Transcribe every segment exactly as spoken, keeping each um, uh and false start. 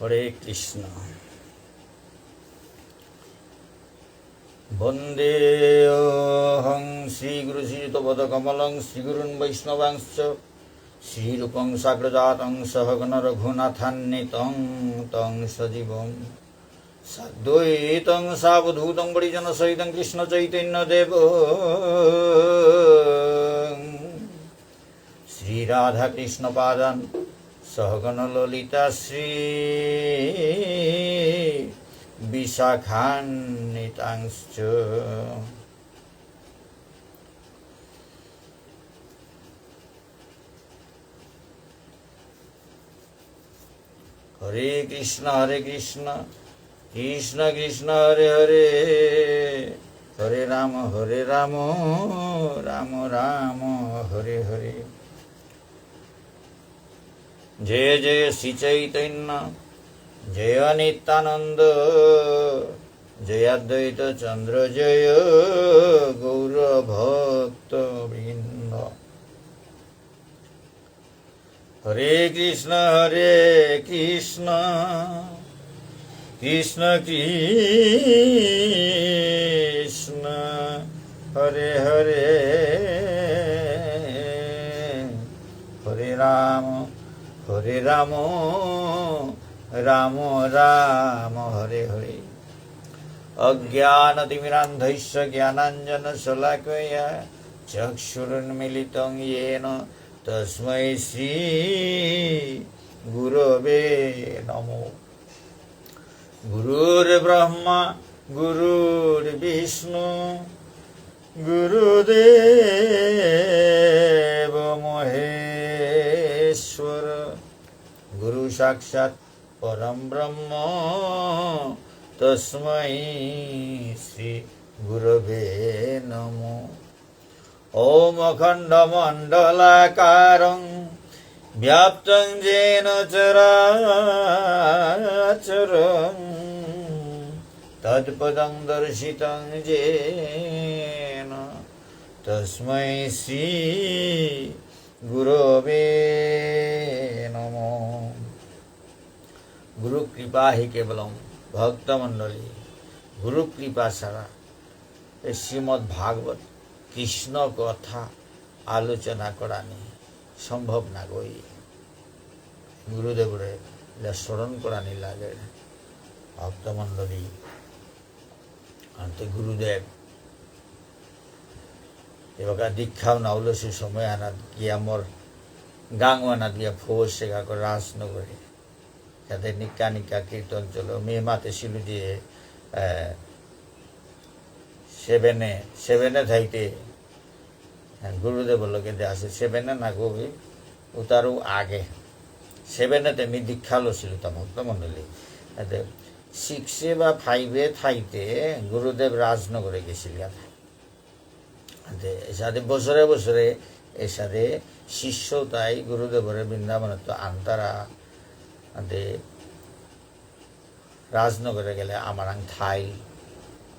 হরে কৃষ্ণ। বন্দেহং শ্রীগুরু শ্রীযুতপদকমলং শ্রীগুরুন বৈষ্ণবাংশ্চ শ্রীরূপং সাগ্রজাতং সহগণ রঘুনাথান্বিতং তং সজীবং সাদ্বৈতং সাবধূতং পরিজনসহিতং কৃষ্ণ চৈতন্য দেব শ্রী রাধাকৃষ্ণ পাদান সহগণ ললিতা শ্রী বিশাখান্বিতাংশ্চ। হরে কৃষ্ণ হরে কৃষ্ণ কৃষ্ণ কৃষ্ণ হরে হরে হরে রাম হরে রাম রাম রাম হরে হরে। জয় জয় শ্রী চৈতন্য জয় নিত্যানন্দ জয় অদ্বৈত চন্দ্র জয় গৌর ভক্ত বৃন্দ। হরে কৃষ্ণ হরে কৃষ্ণ কৃষ্ণ কৃষ্ণ হরে হরে হরে রাম হরে রাম রাম রাম হরে হরে। অজ্ঞানতিমিরান্ধস্য জ্ঞানাঞ্জনশলাকয়া চক্ষুরুন্মীলিতং येन তস্মৈ শ্রী গুরবে নমঃ। গুরুর্ব্রহ্মা গুরুর্বিষ্ণু গুরুদেব মহেশ্বর। গুরু সাক্ষাৎ পরম ব্রহ্ম তস্মৈ শ্রী গুরবে নমঃ। ॐ अखण्डमण्डलाकारं व्याप्तं येन चराचरं तत्पदं दर्शितं येन तस्मै श्री गुरवे नमः। গুরু কৃপা হি কেবলম। ভক্তমণ্ডলী, গুরু কৃপা ছাড়া এই শ্রীমদ্ ভাগবত কৃষ্ণ কথা আলোচনা করানি সম্ভব নাগই। গুরুদেবরে ইলা স্মরণ করানি লাগে। ভক্তমণ্ডলী, আনতে গুরুদেব এবাকা দীক্ষাও না হলো সে সময় আনাত গিয়া মোর গাঙ আনাত গিয়া ফৌজ সেগা করে রাজনগরে। যাতে নিকা নিকা কীর্তন চলো। মি মাতেসিলু যে, আহ, সেভেনে, সেভেনে থাইতে, হ্যাঁ, গুরুদেবর লগে দে আছে, সেভেনে না গো, ওই উতারও আগে। সেভেনেতে মি দীক্ষা লসিলু তা ভক্তমণ্ডলী। এতে সিক্সে বা ফাইভে থাইতে গুরুদেব রাজনগরে গেছিল। আদে, এসাদে বছরে বছরে এসাদে শিষ্য তাই গুরুদেবরে বৃন্দাবনত্ত আনতারা। আদে, রাজনগরে গেলে আমারাং থাইল,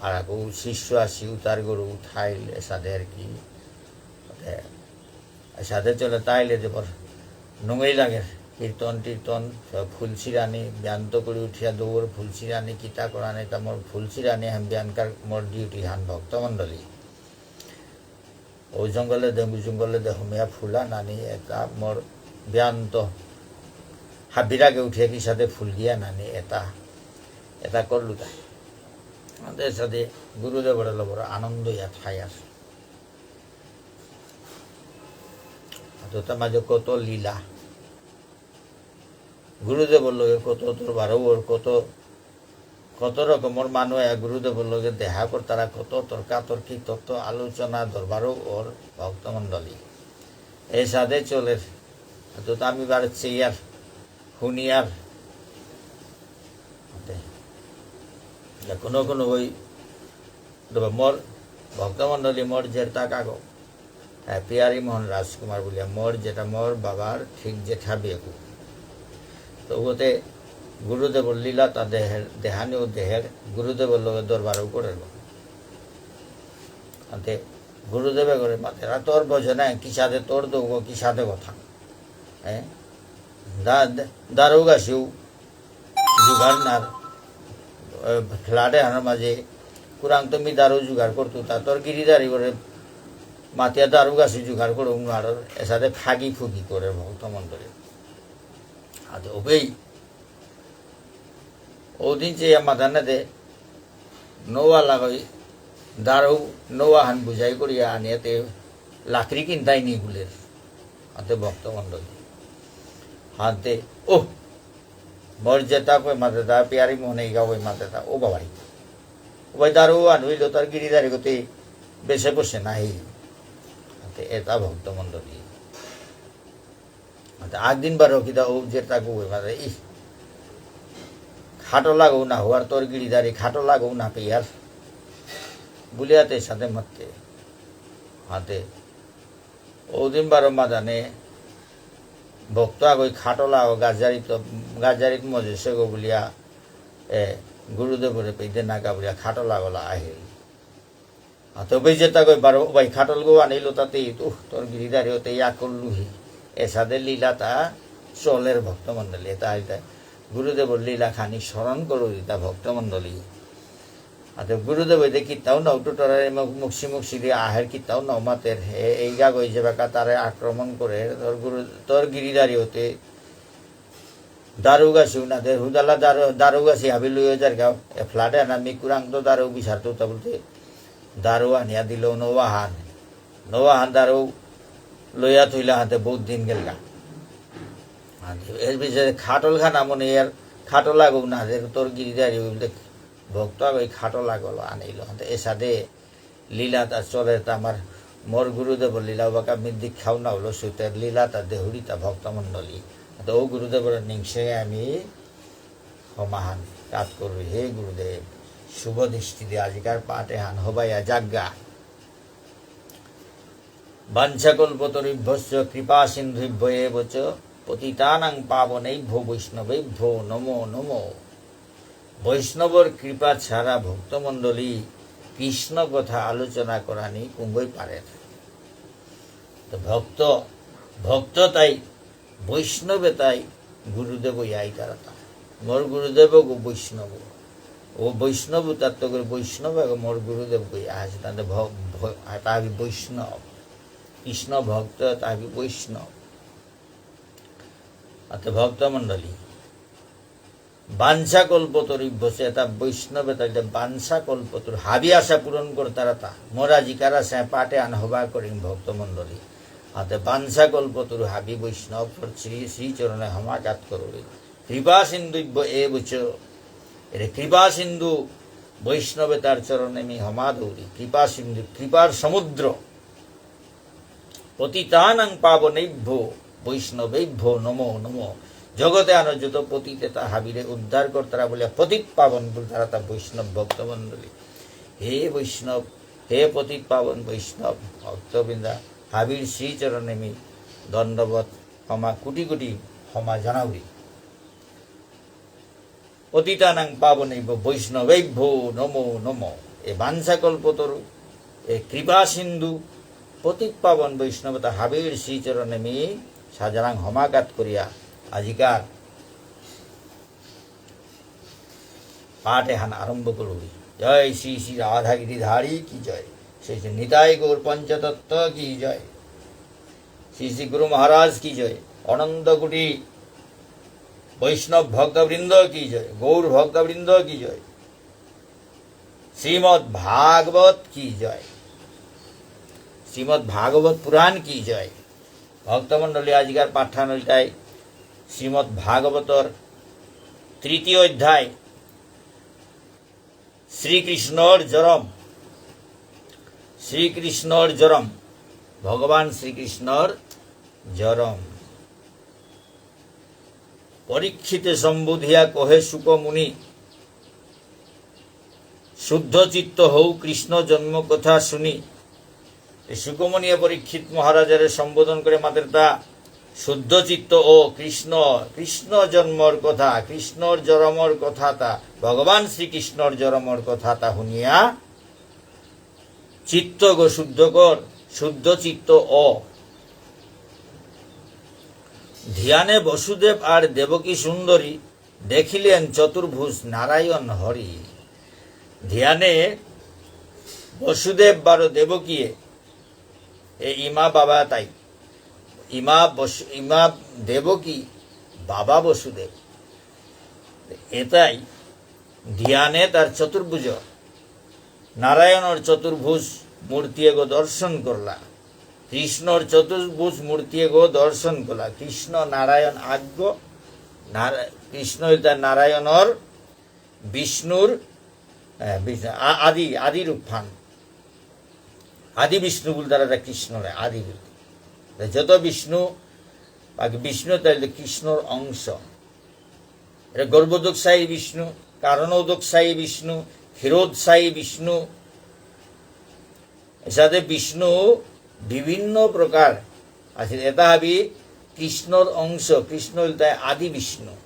আর আকু শিষ্য আসি উতার গুরু থাইল, এসাদে আর কি। আদে, এসাদে চলে তাইলে যে বর নুঙেই লাগে। কীর্তন টির্তন, ফুলসিরানি, ব্যান্ত করে উঠিয়া দৌড় ফুলসিরানি, কিতা করানি, তা মোর ফুলসিরানি, হাম ব্যানকার মোর ডিউটি হান ভক্তমণ্ডলী। ও জঙ্গলে দে, ও জঙ্গলে দে, হমিয়া ফুলা নানি এটা মোর ব্যান্ত। হাবিরাগে উঠিয়া কিসাদে ফুল গিয়া নানি এটা, এটা করলু তা। আমাদের সাথে গুরুদেবর লবর আনন্দ ইয়া থাই আছে। তো তার মাঝে কত লীলা। গুরুদেবর লগে কত দরবার ওর কত, কত রকমর মানু আয়া গুরুদেবর লগে দেখা করতারা, কত তর্কাতর্কি, তত্ত্ব আলোচনা দরবারও ওর ভক্তমণ্ডলী। এসাদে চলের। তো আমি বার চেয়ার, হুনিয়ার। কোনো কোনো ওই তবে মোর ভক্তমণ্ডলী মোর জেঠা কাকো, হ্যাঁ, পিয়ারী মোহন রাজকুমার বুলিয়া মোর জেঠা মোর বাবার ঠিক জেঠা বিয়েকু। তো ওতে গুরুদেবর লীলা তা দেহের, দেহানিও দেহের, গুরুদেবর লগে দরবারও করের। আনতে গুরুদেবে করে মাতেরা তোর ভজনে কিসাদে তোর দৌগ কিসাদে কথা। হ্যাঁ? দা-, দা-, দারোগা শিউ জোগাড় নার, এ, ফ্ল্যাট এহানর মাঝে কুরাং তুমি দারু জোগাড় করতু, তা তোর গিরিধারী করে মাতিয়া দারু গাছি জোগাড় করুক নারর, এসাদে ফাগি ফুগি করে ভক্তমণ্ডলী। আতে ওবেই ওদিন যে মাদানা দে, নোয়া লাগই, দারু নোয়া হান বুঝাই করিয়া আনিয়াতে লাকড়ি কিনতাই নি গুলের। আতে ভক্তমণ্ডলী। হাতে, ও, মোর যেতা কই মাতে তা, পিয়ারি মোহনে ইগা কই মাতে তা, ও বাবাই। ও ভাই দারু আন হইল তার গিরিধারী গতি বেশে বসে নাই। আতে এতা ভক্তমণ্ডলী। আতে আগদিন বারো কিতা ও যেতা কই মাতে, ই, খাটো লাগো না হওয়ার তোর গিরিধারী, খাটো লাগো না পেয়ার। বুলিয়াতে সাথে মাতে। হাতে ওদিন বারো মাদানে ভক্ত আগই খাটো লাগো গাজারিত, গাজারিত মজেসে গো বুলিয়া, এ, গুরুদেবরে পেইতে নাকা বুলিয়া খাটো লাগলা আহিল। আতে ওবে যেতা কই বারো, ওবাই খাটল গো আনিল তাতে, উহ, তোর গিরিধারী হতে ইয়া করলুহি। এসাদে লীলা তা চলের ভক্তমণ্ডলী, এতা হইতে গুরুদেবর লীলা খানি স্মরণ করো দিতা ভক্তমণ্ডলী। আতে গুরুদেব হইতে কিতাও না, উঠু টরারে মুখ-, মুখসি মুখসি দিয়ে আহের কিতাও না মাতের, হে, এই গাগই যে বাকা তারে আক্রমণ করে, তোর গুরু, তোর গিরিধারী হতে দারু গাছি উনাদের হুদালা দারু, দারু গাছি হাবি লইয়া যার গাও। এ ফ্ল্যাটে আনা মি কুরাং তো দারু বিচারতো তা বলতে দারু আনিয়া দিল নোয়াহান। নোয়াহান দারু লইয়া থইলা হাতে বহুত দিন গেলগা। হাতে এর পিছে খাটল খানা মনে এর খাটল লাগো না, দের তোর গিরিধারী বলতে ভক্ত আগে খাটল লাগলো আনিল। হাতে এসাদে লীলাতা চলের তা আমার মোর গুরুদেবর লীলা বাকা মি দীক্ষাও না হলো সুতের লীলাতা দেহুরিতা ভক্তমণ্ডলী। তো ও গুরুদেবর নিংসে আমি সমাহান কাত করবি। হে গুরুদেব, শুভ দৃষ্টি দিয়ে আজিকার পাঠ এহান হবাইয়া যাগা। বাঞ্ছাকল্পতরুভ্যশ্চ কৃপা সিন্ধুভ্য এব চ পতিতানাং পাবনেভ্যো বৈষ্ণবেভ্যো নমো নমো। বৈষ্ণবর কৃপা ছাড়া ভক্তমণ্ডলী কৃষ্ণ কথা আলোচনা করানি কুঙ্গই পারে না। তো ভক্ত, ভক্ত তাই বৈষ্ণবে তাই গুরুদেব ইয়াই তারাতা। মোর গুরুদেব গো বৈষ্ণব। ও বৈষ্ণব তাত্ত্ব করে বৈষ্ণব আগে মোর গুরুদেব গো ইয়া আছে। তাতে ভ-, ভ-, তাবি বৈষ্ণব। কৃষ্ণ ভক্ত তাবি বৈষ্ণব। অর্থাৎ ভক্তমণ্ডলী। বাঞ্ছা কল্পতরুভ্যশ্চ, এটা বৈষ্ণবে তাইলে বাঞ্ছা কল্পতরু, হাবি আশা পূরণ করতারাতা। মোরা জিকারা সে পাঠে আনহবা করিম ভক্তমণ্ডলী। আতে বাঞ্ছা কল্পতরু হাবি বৈষ্ণব শ্রী, শ্রীচরণে হমাকাত করুরি। কৃপা সিন্ধুভ্য এব চ। এরে কৃপা সিন্ধু বৈষ্ণবে তার চরণে মি হমা দৌরি। কৃপা সিন্ধু, কৃপার সমুদ্র। পতিতানাং পাবনেভ্যো বৈষ্ণবেভ্যো নমো নমঃ। জগতে আনো যত পতিত এতা হাবিরে উদ্ধার করতারা বুলিয়া পতিত পাবন বুলতারাতা বৈষ্ণব ভক্তমণ্ডলী। হে বৈষ্ণব, হে পতিত পাবন বৈষ্ণব ভক্তবৃন্দা, হাবির শ্রীচরণে মি দণ্ডবত ক্ষমা, কোটি কোটি ক্ষমা জানাউরি। পতিতানাং পাবনেভ্যো বৈষ্ণবেভ্যো নমো নমঃ। এ বাঞ্ছা কল্পতরু, এ কৃপা সিন্ধু, পতিত পাবন বৈষ্ণবতা হাবির শ্রীচরণে মি সাজারাং হমাকাত করিয়া আজিকার পাঠ এহান আরম্ভ করুরি। জয় শ্রী শ্রী রাধা গিরিধারী কি জয়, শ্রী শ্রী নিতাই গৌর পঞ্চতত্ত্ব কি জয়। শ্রী শ্রী গুরু মহারাজ কি জয়, অনন্ত কোটি বৈষ্ণব ভক্তবৃন্দ কি জয়, গৌর ভক্তবৃন্দ কি জয়, শ্রীমদ্ ভাগবত কি জয়, শ্রীমদ্ ভাগবত পুরাণ কি জয়। ভক্তমণ্ডলী, আজিকার পাঠহান ইলতাই শ্রীমদ্ ভাগবতর তৃতীয় অধ্যায়, শ্রীকৃষ্ণর জরম, শ্রীকৃষ্ণর জরম, ভগবান শ্রীকৃষ্ণর জরম। পরীক্ষিতে সম্বোধিয়া কহে শুক মুনি, শুদ্ধ চিত্ত হও কৃষ্ণ জন্ম কথা শুনি। এই শুক মুনিয়ে পরীক্ষিত মহারাজারে সম্বোধন করে মাতেরতা শুদ্ধ চিত্ত ও কৃষ্ণ, কৃষ্ণ জন্মর কথা, কৃষ্ণর জরমর কথাতা, ভগবান শ্রীকৃষ্ণর জরমর কথাতা শুনিয়া চিত্ত গো শুদ্ধ কর, শুদ্ধ চিত্ত অ। ধ্যানে বসুদেব আর দেবকী সুন্দরী, দেখিলেন চতুর্ভুজ নারায়ণ হরি। ধ্যানে বসুদেব বারো দেবকীয়ে, এ ইমা বাবা তাই, ইমা বসু-, ইমা দেবকী, বাবা বসুদেব। এতাই ধ্যানে তার চতুর্ভুজ নারায়ণর চতুর্ভুজ মূর্তি এগো দর্শন করলা, কৃষ্ণর চতুর্ভুজ মূর্তি এগো দর্শন করলা। কৃষ্ণ নারায়ণ আগ, নারা-, কৃষ্ণ ইলতা নারায়ণর, বিষ্ণুর, এ, বিষ্ণু, আ-, আদি, আদি রূপহান। আদি বিষ্ণু বুলতারা তা কৃষ্ণরে, আদি বুলতে। তা যত বিষ্ণু, বাকি বিষ্ণু তাইলে কৃষ্ণর অংশ। এতা গর্ভোদকশায়ী বিষ্ণু, কারণোদকশায়ী বিষ্ণু, ক্ষীরোদশায়ী বিষ্ণু। এসাদে বিষ্ণু বিভিন্ন প্রকার আছে। এতা হাবি কৃষ্ণর অংশ, কৃষ্ণ ইলতাই আদি বিষ্ণু।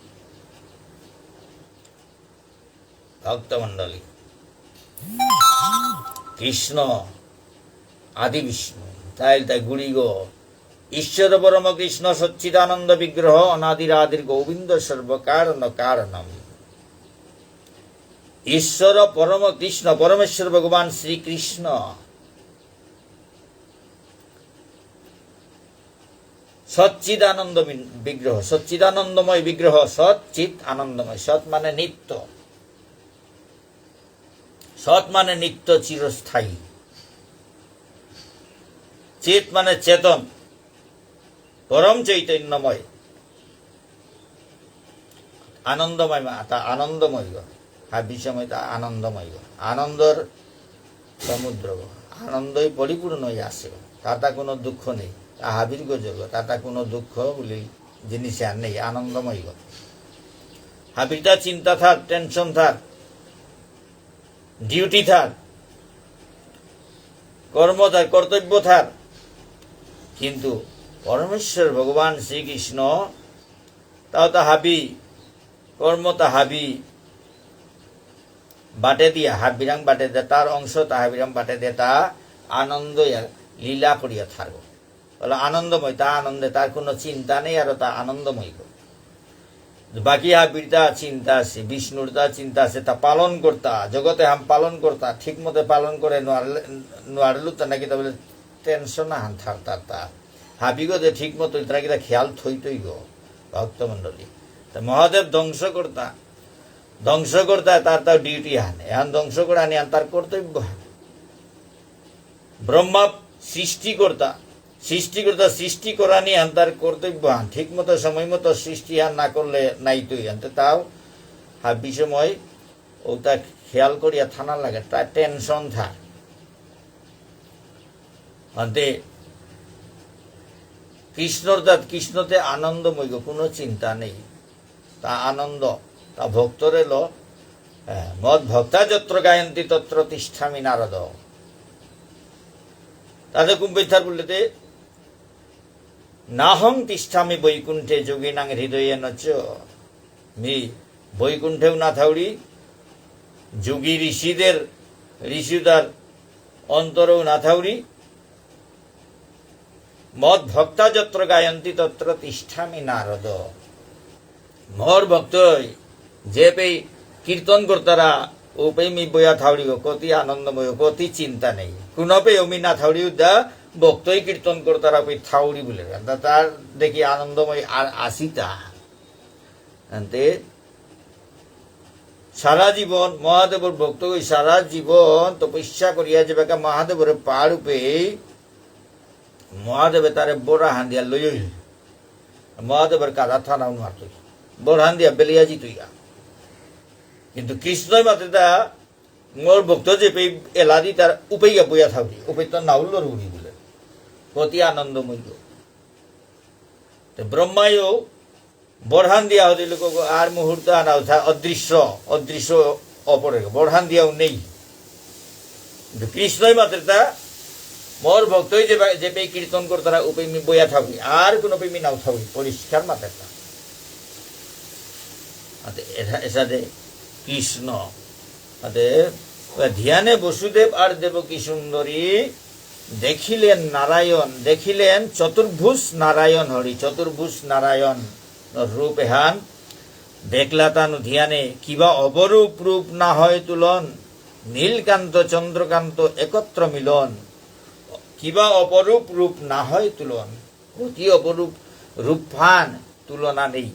ভক্তমণ্ডলী, কৃষ্ণ আদি বিষ্ণু, তাই তাই গুড়িগ। ঈশ্বর পরম কৃষ্ণ সচ্চিদানন্দ বিগ্রহ অনাদিরাদির গোবিন্দ সর্বকারণ কারণম। ঈশ্বর পরম কৃষ্ণ, পরমেশ্বর ভগবান শ্রীকৃষ্ণ সচ্চিদানন্দ বিন-, বিগ্রহ, সচ্চিদানন্দময় বিগ্রহ, সচ্চিত আনন্দময়। সৎ মানে নিত্য, সৎ মানে নিত্য চিরস্থায়ী, চিত মানে চেতন, পরম চৈতন্যময়। আনন্দময় মা-, তা আনন্দময় গ। হাবি সময় তা আনন্দময় গ। আনন্দর সমুদ্র গ। আনন্দই পরিপূর্ণ হয়ে আসে গ। তাতা কোনো দুঃখ নেই। তা হাবির গজর গ। তাতা কোনো দুঃখ বলে জিনিস আর নেই। আনন্দময় গ। হাবিরতা চিন্তা থার, টেনশন থার, ডিউটি থার, কর্ম থার, কর্তব্য থার। কিন্তু পরমেশ্বর ভগবান শ্রীকৃষ্ণ তাও তা হাবি, কর্ম তা হাবি বাটে দিয়া, হাবিরাং বাটে দিয়া, তার অংশ তা হাবিরাং বাটে দিয়া, তা আনন্দ ইয়া লীলা করিয়া থারব। বলে আনন্দময়, তা আনন্দে, তার কোনো চিন্তা নেই, আর তা আনন্দময় গো। বাকি হাবির তা চিন্তা আছে, বিষ্ণুর তা চিন্তা আছে, তা পালন করতা, জগতে হাম পালন করতা, ঠিক মতে পালন করে নোয়ারলে, নোয়ারলু তা নাকি তা বলে টেনশন আহান থার তার তা। হাবিগো যে ঠিক মতো তারা কিতা খেয়াল থইতই গো, ভক্তমণ্ডলী। তা মহাদেব ধ্বংস করতা, ধ্বংস করতা তার তার ডিউটি হান, এহান ধ্বংস করানি হান তার কর্তব্য হান। ব্রহ্মা সৃষ্টি করতা, সৃষ্টি করতা, সৃষ্টি করানি হান তার কর্তব্য হান। ঠিক মতো সময় মতো সৃষ্টি হান না করলে নাই তুই আনতে তাও হাবি সময় ওটা খেয়াল করিয়া থানা লাগে, তার টেনশন থার। আনতে কৃষ্ণর দাঁত, কৃষ্ণতে আনন্দময় গো, কোনো চিন্তা নেই। তা আনন্দ, তা ভক্তরে লো, হ্যাঁ, মদ ভক্তা যত্র গায়ন্তি তত্র তিষ্ঠামি নারদ। তাতে কুম্ভীর থার বললেতে, নাহং তিষ্ঠামি বৈকুণ্ঠে যোগিনাং হৃদয়েন চ। মি বৈকুণ্ঠেও না থাউরি, যোগী ঋষিদের, ঋষিদার অন্তরেও না থাউরি। মদ ভক্তা যত্র গায়ন্তি তত্র তিষ্ঠামি নারদ। মোর ভক্তই যে পেই কীর্তন করতারা, ও পেই মি বয়া থাউরি গো, কতি আনন্দময়, কতি চিন্তা নেই। কোনো পেই মি না থাউরি উদ্দা, ভক্তই কীর্তন করতারা পেই থাউরি বলে। তা তার দেখি আনন্দময় আর আসিতা। আনতে সারা জীবন মহাদেবর ভক্ত হই, সারা জীবন তপস্যা করিয়া যেবাকা মহাদেবরে পার উপেই মহাদেবে তারে বরাহান দিয়া লই হইল। মহাদেবর কাদা থানাও মারতই। বরাহান দিয়া বেলিয়া জিতুইয়া। কিন্তু কৃষ্ণই মাতে তা মোর ভক্ত যে পেই এলাদি তার উপেইয়া বইয়া থাউরি, উপেই তো নাউল্লর উড়ি বলে। কতি আনন্দময়। তো ব্রহ্মায়ও বরহান দিয়া হতে লোক আর মুহূর্ত আনা উঠা অদৃশ্য, অদৃশ্য অপরে বরহান দিয়াও নেই। কিন্তু কৃষ্ণই মাত্র তা মোর ভক্তই যে বা-, যে পেই কীর্তন করতারা উপে মি বয়া থাকি, আর কোনো পে মি নাও থাকি, পরিষ্কার মাত্র তা। আতে এসা-, এসাদে কৃষ্ণ, আতে ধ্যানে বসুদেব আর দেবকী সুন্দরী দেখিলেন নারায়ণ, দেখিলেন চতুর্ভুজ নারায়ণ হরি, চতুর্ভুজ নারায়ণ রূপ এহান দেখলা তানু ধ্যানে, কিবা অপরূপ রূপ না হয় তুলন, নীলকান্ত চন্দ্রকান্ত একত্র মিলন। কিবা অপরূপ রূপ না হয় তুলন, অতি অপরূপ রূপহান তুলনা নেই।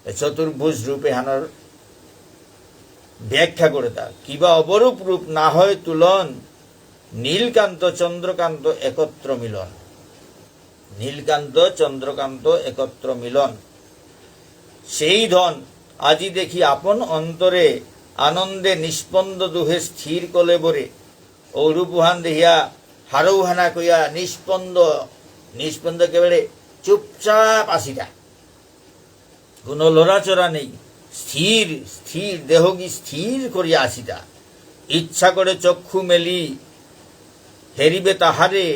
এ চতুর্ভুজ রূপ এহানর ব্যাখ্যা করে তা, কিবা অপরূপ রূপ না হয় তুলন, নীলকান্ত চন্দ্রকান্ত একত্র মিলন। নীলকান্ত চন্দ্রকান্ত একত্র মিলন। সেই ধন আজি দেখি আপন অন্তরে, আনন্দে নিস্পন্দ দুহে স্থির কলেবরে। ও রূপহান দেখিয়া হারৌহানা কইয়া নিস্পন্দ, নিস্পন্দ একেবারে চুপচাপ আসিতা। কোনো লড়াচড়া নেই, স্থির, স্থির, দেহগি স্থির করিয়া আসিতা। ইচ্ছা করে চক্ষু মেলি হেরিবে তাহারে,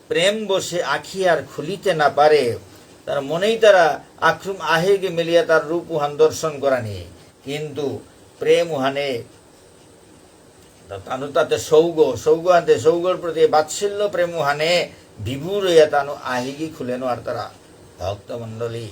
প্রেম বশে আখি আর খুলিতে না পারে। তার মনেই তারা আখরুম আহেগে মেলিয়া তার রূপ উহান দর্শন করানি, কিন্তু প্রেম উহানে তা-, তানু তাতে সৌগ, সৌগ আনতে সৌগর প্রতি বাৎসল্য প্রেম উহানে বিভোর হইয়া তানু আহিগি খুলে নোয়ারতারা। ভক্তমণ্ডলী,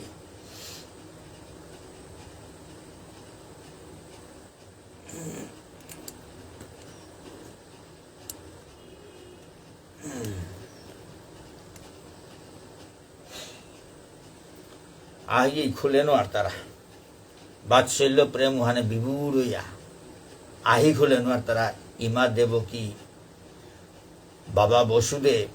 আহিগি খুলে নোয়ারতারা। বাৎসল্য প্রেম উহানে বিভোর হইয়া আহি খুলে নোয়ারতারা। ইমা দেবকী, বাবা বসুদেব,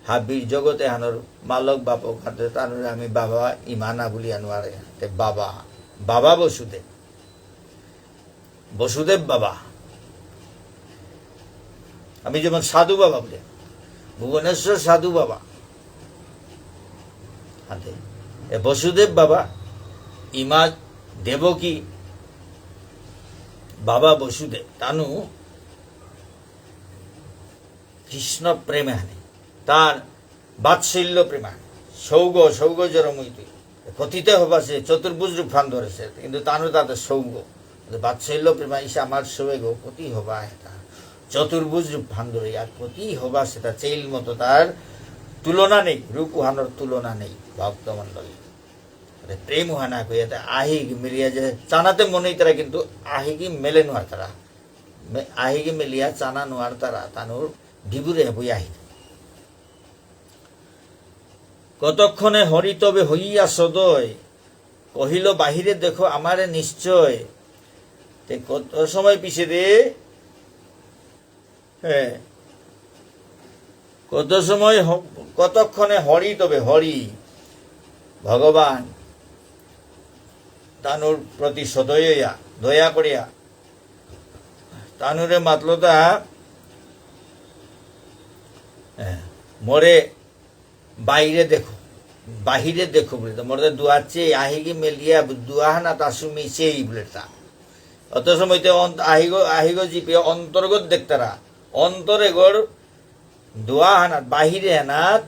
হাবির জগত এহানর মালক বাপক হাতে তানুরে আমি বাবা ইমা না বুলিয়া নোয়ারে। তে বাবা, বাবা বসুদেব, বসুদেব বাবা। আমি যেমন সাধু বাবা বলি, ভুবনেশ্বর সাধু বাবা। হাতে এ বসুদেব বাবা, ইমা দেবকী, বাবা বসুদেব, তানু কৃষ্ণ প্রেম এহানে, তার বাৎসল্য প্রেম এহানে, সৌগ, সৌগ জরমইতে। কতিতে হবা সে চতুর্ভুজ রূপহান ধরেসে, কিন্তু তানু তাতে সৌগ। বাৎসল্য প্রেম ইসে আমার সৌগ, কতি হবা এটা। চতুর্ভুজ রূপহান ধরে, আর কতি হবা সেটা চেইল মতো তার তুলনা নেই, রূপ উহানর তুলনা নেই, ভক্তমণ্ডলী। মানে প্রেম উহানা কইয়া তা আহিগি মিলিয়া যে চানাতে মনেই তারা কিন্তু আহিগি মেলে নোয়ারতারা। মে-, আহিগি মিলিয়া চানা নোয়ারতারা, তানুর ডিবুরে বই আহি। কতক্ষণে হরি তবে হইয়া সদয়, কহিল বাহিরে দেখো আমারে নিশ্চয়। তে কত সময় পিছে দে, হ্যাঁ, কত সময় হ-, কতক্ষণে হরি তবে হরি, ভগবান তানুর প্রতি সদয় হইয়া, দয়া করিয়া, তানুরে মাতলতা, হ্যাঁ, মোরে বাইরে দেখো, বাহিরে দেখো বুলে তো, মোরে দুয়ার চেয়ে আহিগি মেলিয়া দুয়াহানা তাসু মিছেই বুলে তা। অত সময় তে অন্ত-, আহিগো, আহিগো জিপে অন্তর্গত দেখতারা, অন্তরেগর দুয়াহানাত, বাহিরে হানাত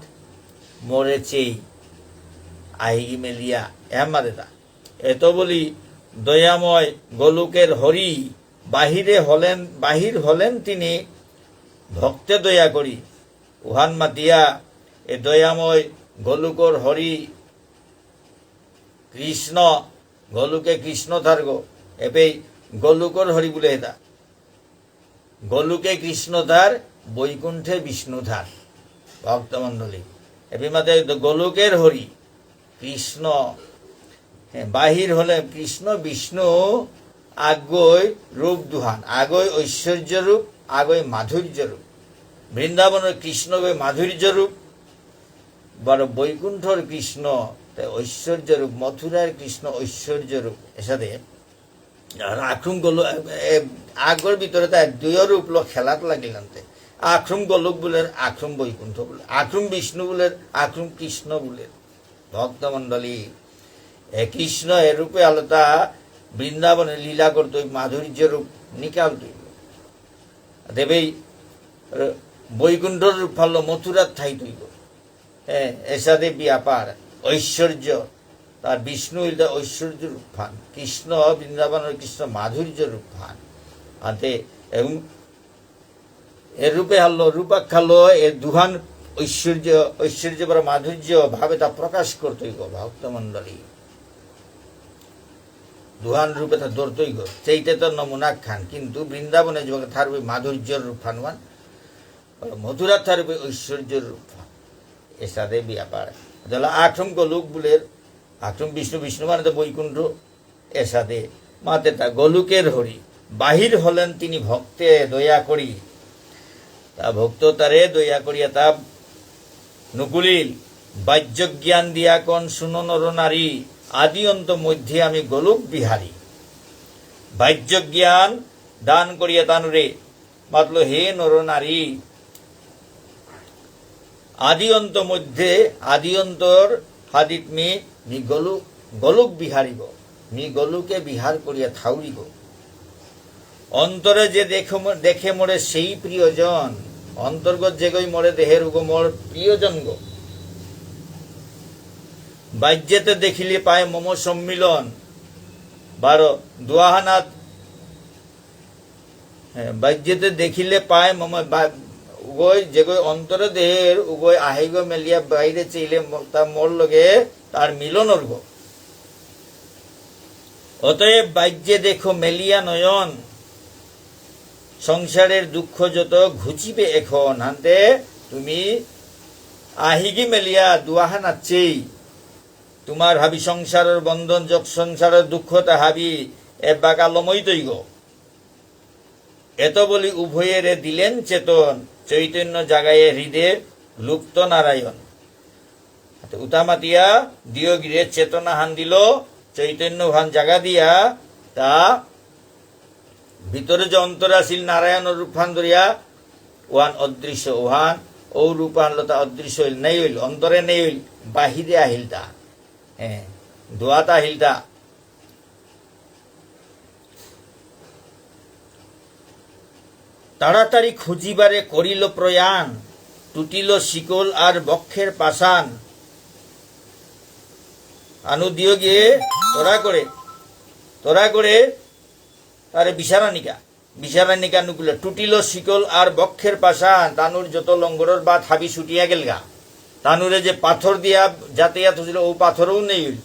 মোরে চেই, আহিগি মেলিয়া, এহান মাতেতা। এত বলি দয়াময় গোলকের হরি, বাহিরে হলেন, বাহির হলেন তিনি ভক্তে দয়া করি। উহান মাতিয়া এ দয়াময় গোলকর হরি কৃষ্ণ, গোলকে কৃষ্ণ থারগো, এপেই গোলকর হরি বুলে হেতা। গোলকে কৃষ্ণ থার, বৈকুণ্ঠে বিষ্ণু থার। ভক্তমণ্ডলী, এপেই মাতে তো গোলকের হরি কৃষ্ণ, হ্যাঁ, বাহির হলে কৃষ্ণ বিষ্ণু আগই রূপ দুহান, আগই ঐশ্বর্য রূপ, আগই মাধুর্য রূপ। বৃন্দাবনের কৃষ্ণ গই মাধুর্য রূপ, বারো বৈকুণ্ঠর কৃষ্ণ তে ঐশ্বর্য রূপ, মথুরার কৃষ্ণ ঐশ্বর্য রূপ। এসাদে আর আক্রম গোল-, এ, এ, আগর ভিতরে তাই দুই রূপ লো খেলাত লাগিলাম তে। আক্রম গোলক বুলের, আক্রম বৈকুণ্ঠ বুলের, আক্রম বিষ্ণু বুলের, আক্রম কৃষ্ণ বুলের। ভক্তমণ্ডলী, এ কৃষ্ণ এ রূপে আলতা বৃন্দাবনে লীলা করতই, মাধুর্য রূপ নিকালতই। দেবেই, এ, বৈকুণ্ঠর রূপ ফাললো মথুরার ঠাই তৈব। এ, এসাদে ব্যাপার, ঐশ্বর্য, তার বিষ্ণু ইলতা ঐশ্বর্য রূপহান, কৃষ্ণ, বৃন্দাবনের কৃষ্ণ মাধুর্য রূপহান। আতে, এবং এ রূপে হারলো, রূপাক্ষালো, এ দুহান ঐশ্বর্য, ঐশ্বর্য বা মাধুর্য ভাবে তা প্রকাশ করতই গো ভক্তমণ্ডলী। দুহান রূপে তা দরতই গো। চেইতে তো নমুনা খান, কিন্তু বৃন্দাবনে যে থার ওই মাধুর্যর রূপ ফানুয়ান, মথুরা থার ওই ঐশ্বর্যর রূপ ফান। এসাদে ব্যাপার। তাহলে আক্রম গোলক বুলের, আক্রম বিষ্ণু, বিষ্ণু মানে তো বৈকুণ্ঠ, এসাদে মাতে তা গোলকের হরি। বাহির হলেন তিনি ভক্তে দয়া করি। তা ভক্ত তারে দয়া করিয়া তা নুকুলিল, বাহ্য জ্ঞান দিয়া কন শুনো নর নারী, আদি অন্ত মধ্যে আমি গোলক বিহারী। বাহ্য জ্ঞান দান করিয়া তানুরে মাতলো, হে নর নারী, আদি অন্ত মধ্যে, আদি অন্তর হাদিত মি, মি গোলু-, গোলক বিহারিব, মি গোলকে বিহার করিয়া থাউরিব। অন্তরে যে দেখে ম-, দেখে মোরে সেই প্রিয়জন, অন্তর্গত যেগই মোরে দেহের উগো মোর প্রিয়জন গো। বাহ্যেতে দেখিলে পায় মম সম্মিলন, বারো দুয়াহানাত, হ্যাঁ, বাহ্যেতে দেখিলে পায় মম বা-, উগই যেগই অন্তরে দেহের উগই আহিগো মেলিয়া বাইরে চেইলে ম-, তা মোর লগে তার মিলন অরগো। অতএব বাহ্যে দেখো মেলিয়া নয়ন, সংসারের দুঃখ যত ঘুচিবে এখন। হানতে তুমি আহিগি মেলিয়া দুয়াহানাত চেই, তোমার হাবি সংসারের বন্ধন, যত সংসারের দুঃখ তা হাবি এবাকা লমইতইগো। এত বলি উভয়েরে দিলেন চেতন, চৈতন্য জাগায়ে হৃদে লুপ্ত নারায়ণ। তো উতা মাতিয়া দিয়গিরে চেতনা হান দিল, চৈতন্য হান জাগা দিয়া, তা ভিতরে যে অন্তরে আসিল নারায়ণর রূপ হান ধরিয়া, ওহান অদৃশ্য, ওহান ও রূপ হান লতা অদৃশ্য হইল, নেই হইল, অন্তরে নেই হইল, বাহিরে আহিল তা। হ্যাঁ, দোয়াত আহিল তা। তাড়াতাড়ি খুঁজিবারে করিল প্রয়াণ, টুটিল শিকল আর বক্ষের পাষাণ। আনু দিয়গিরে তরা করে, তরা করে তারে বিচারানিকা, বিচারানিকা নুকুলে, টুটিল শিকল আর বক্ষের পাষাণ, তানুর যত লঙ্গরর বাত হাবি ছুটিয়া গেলগা। তানুরে যে পাথর দিয়া যাতে ইয়াত হছিল, ও পাথরও নেই হইল।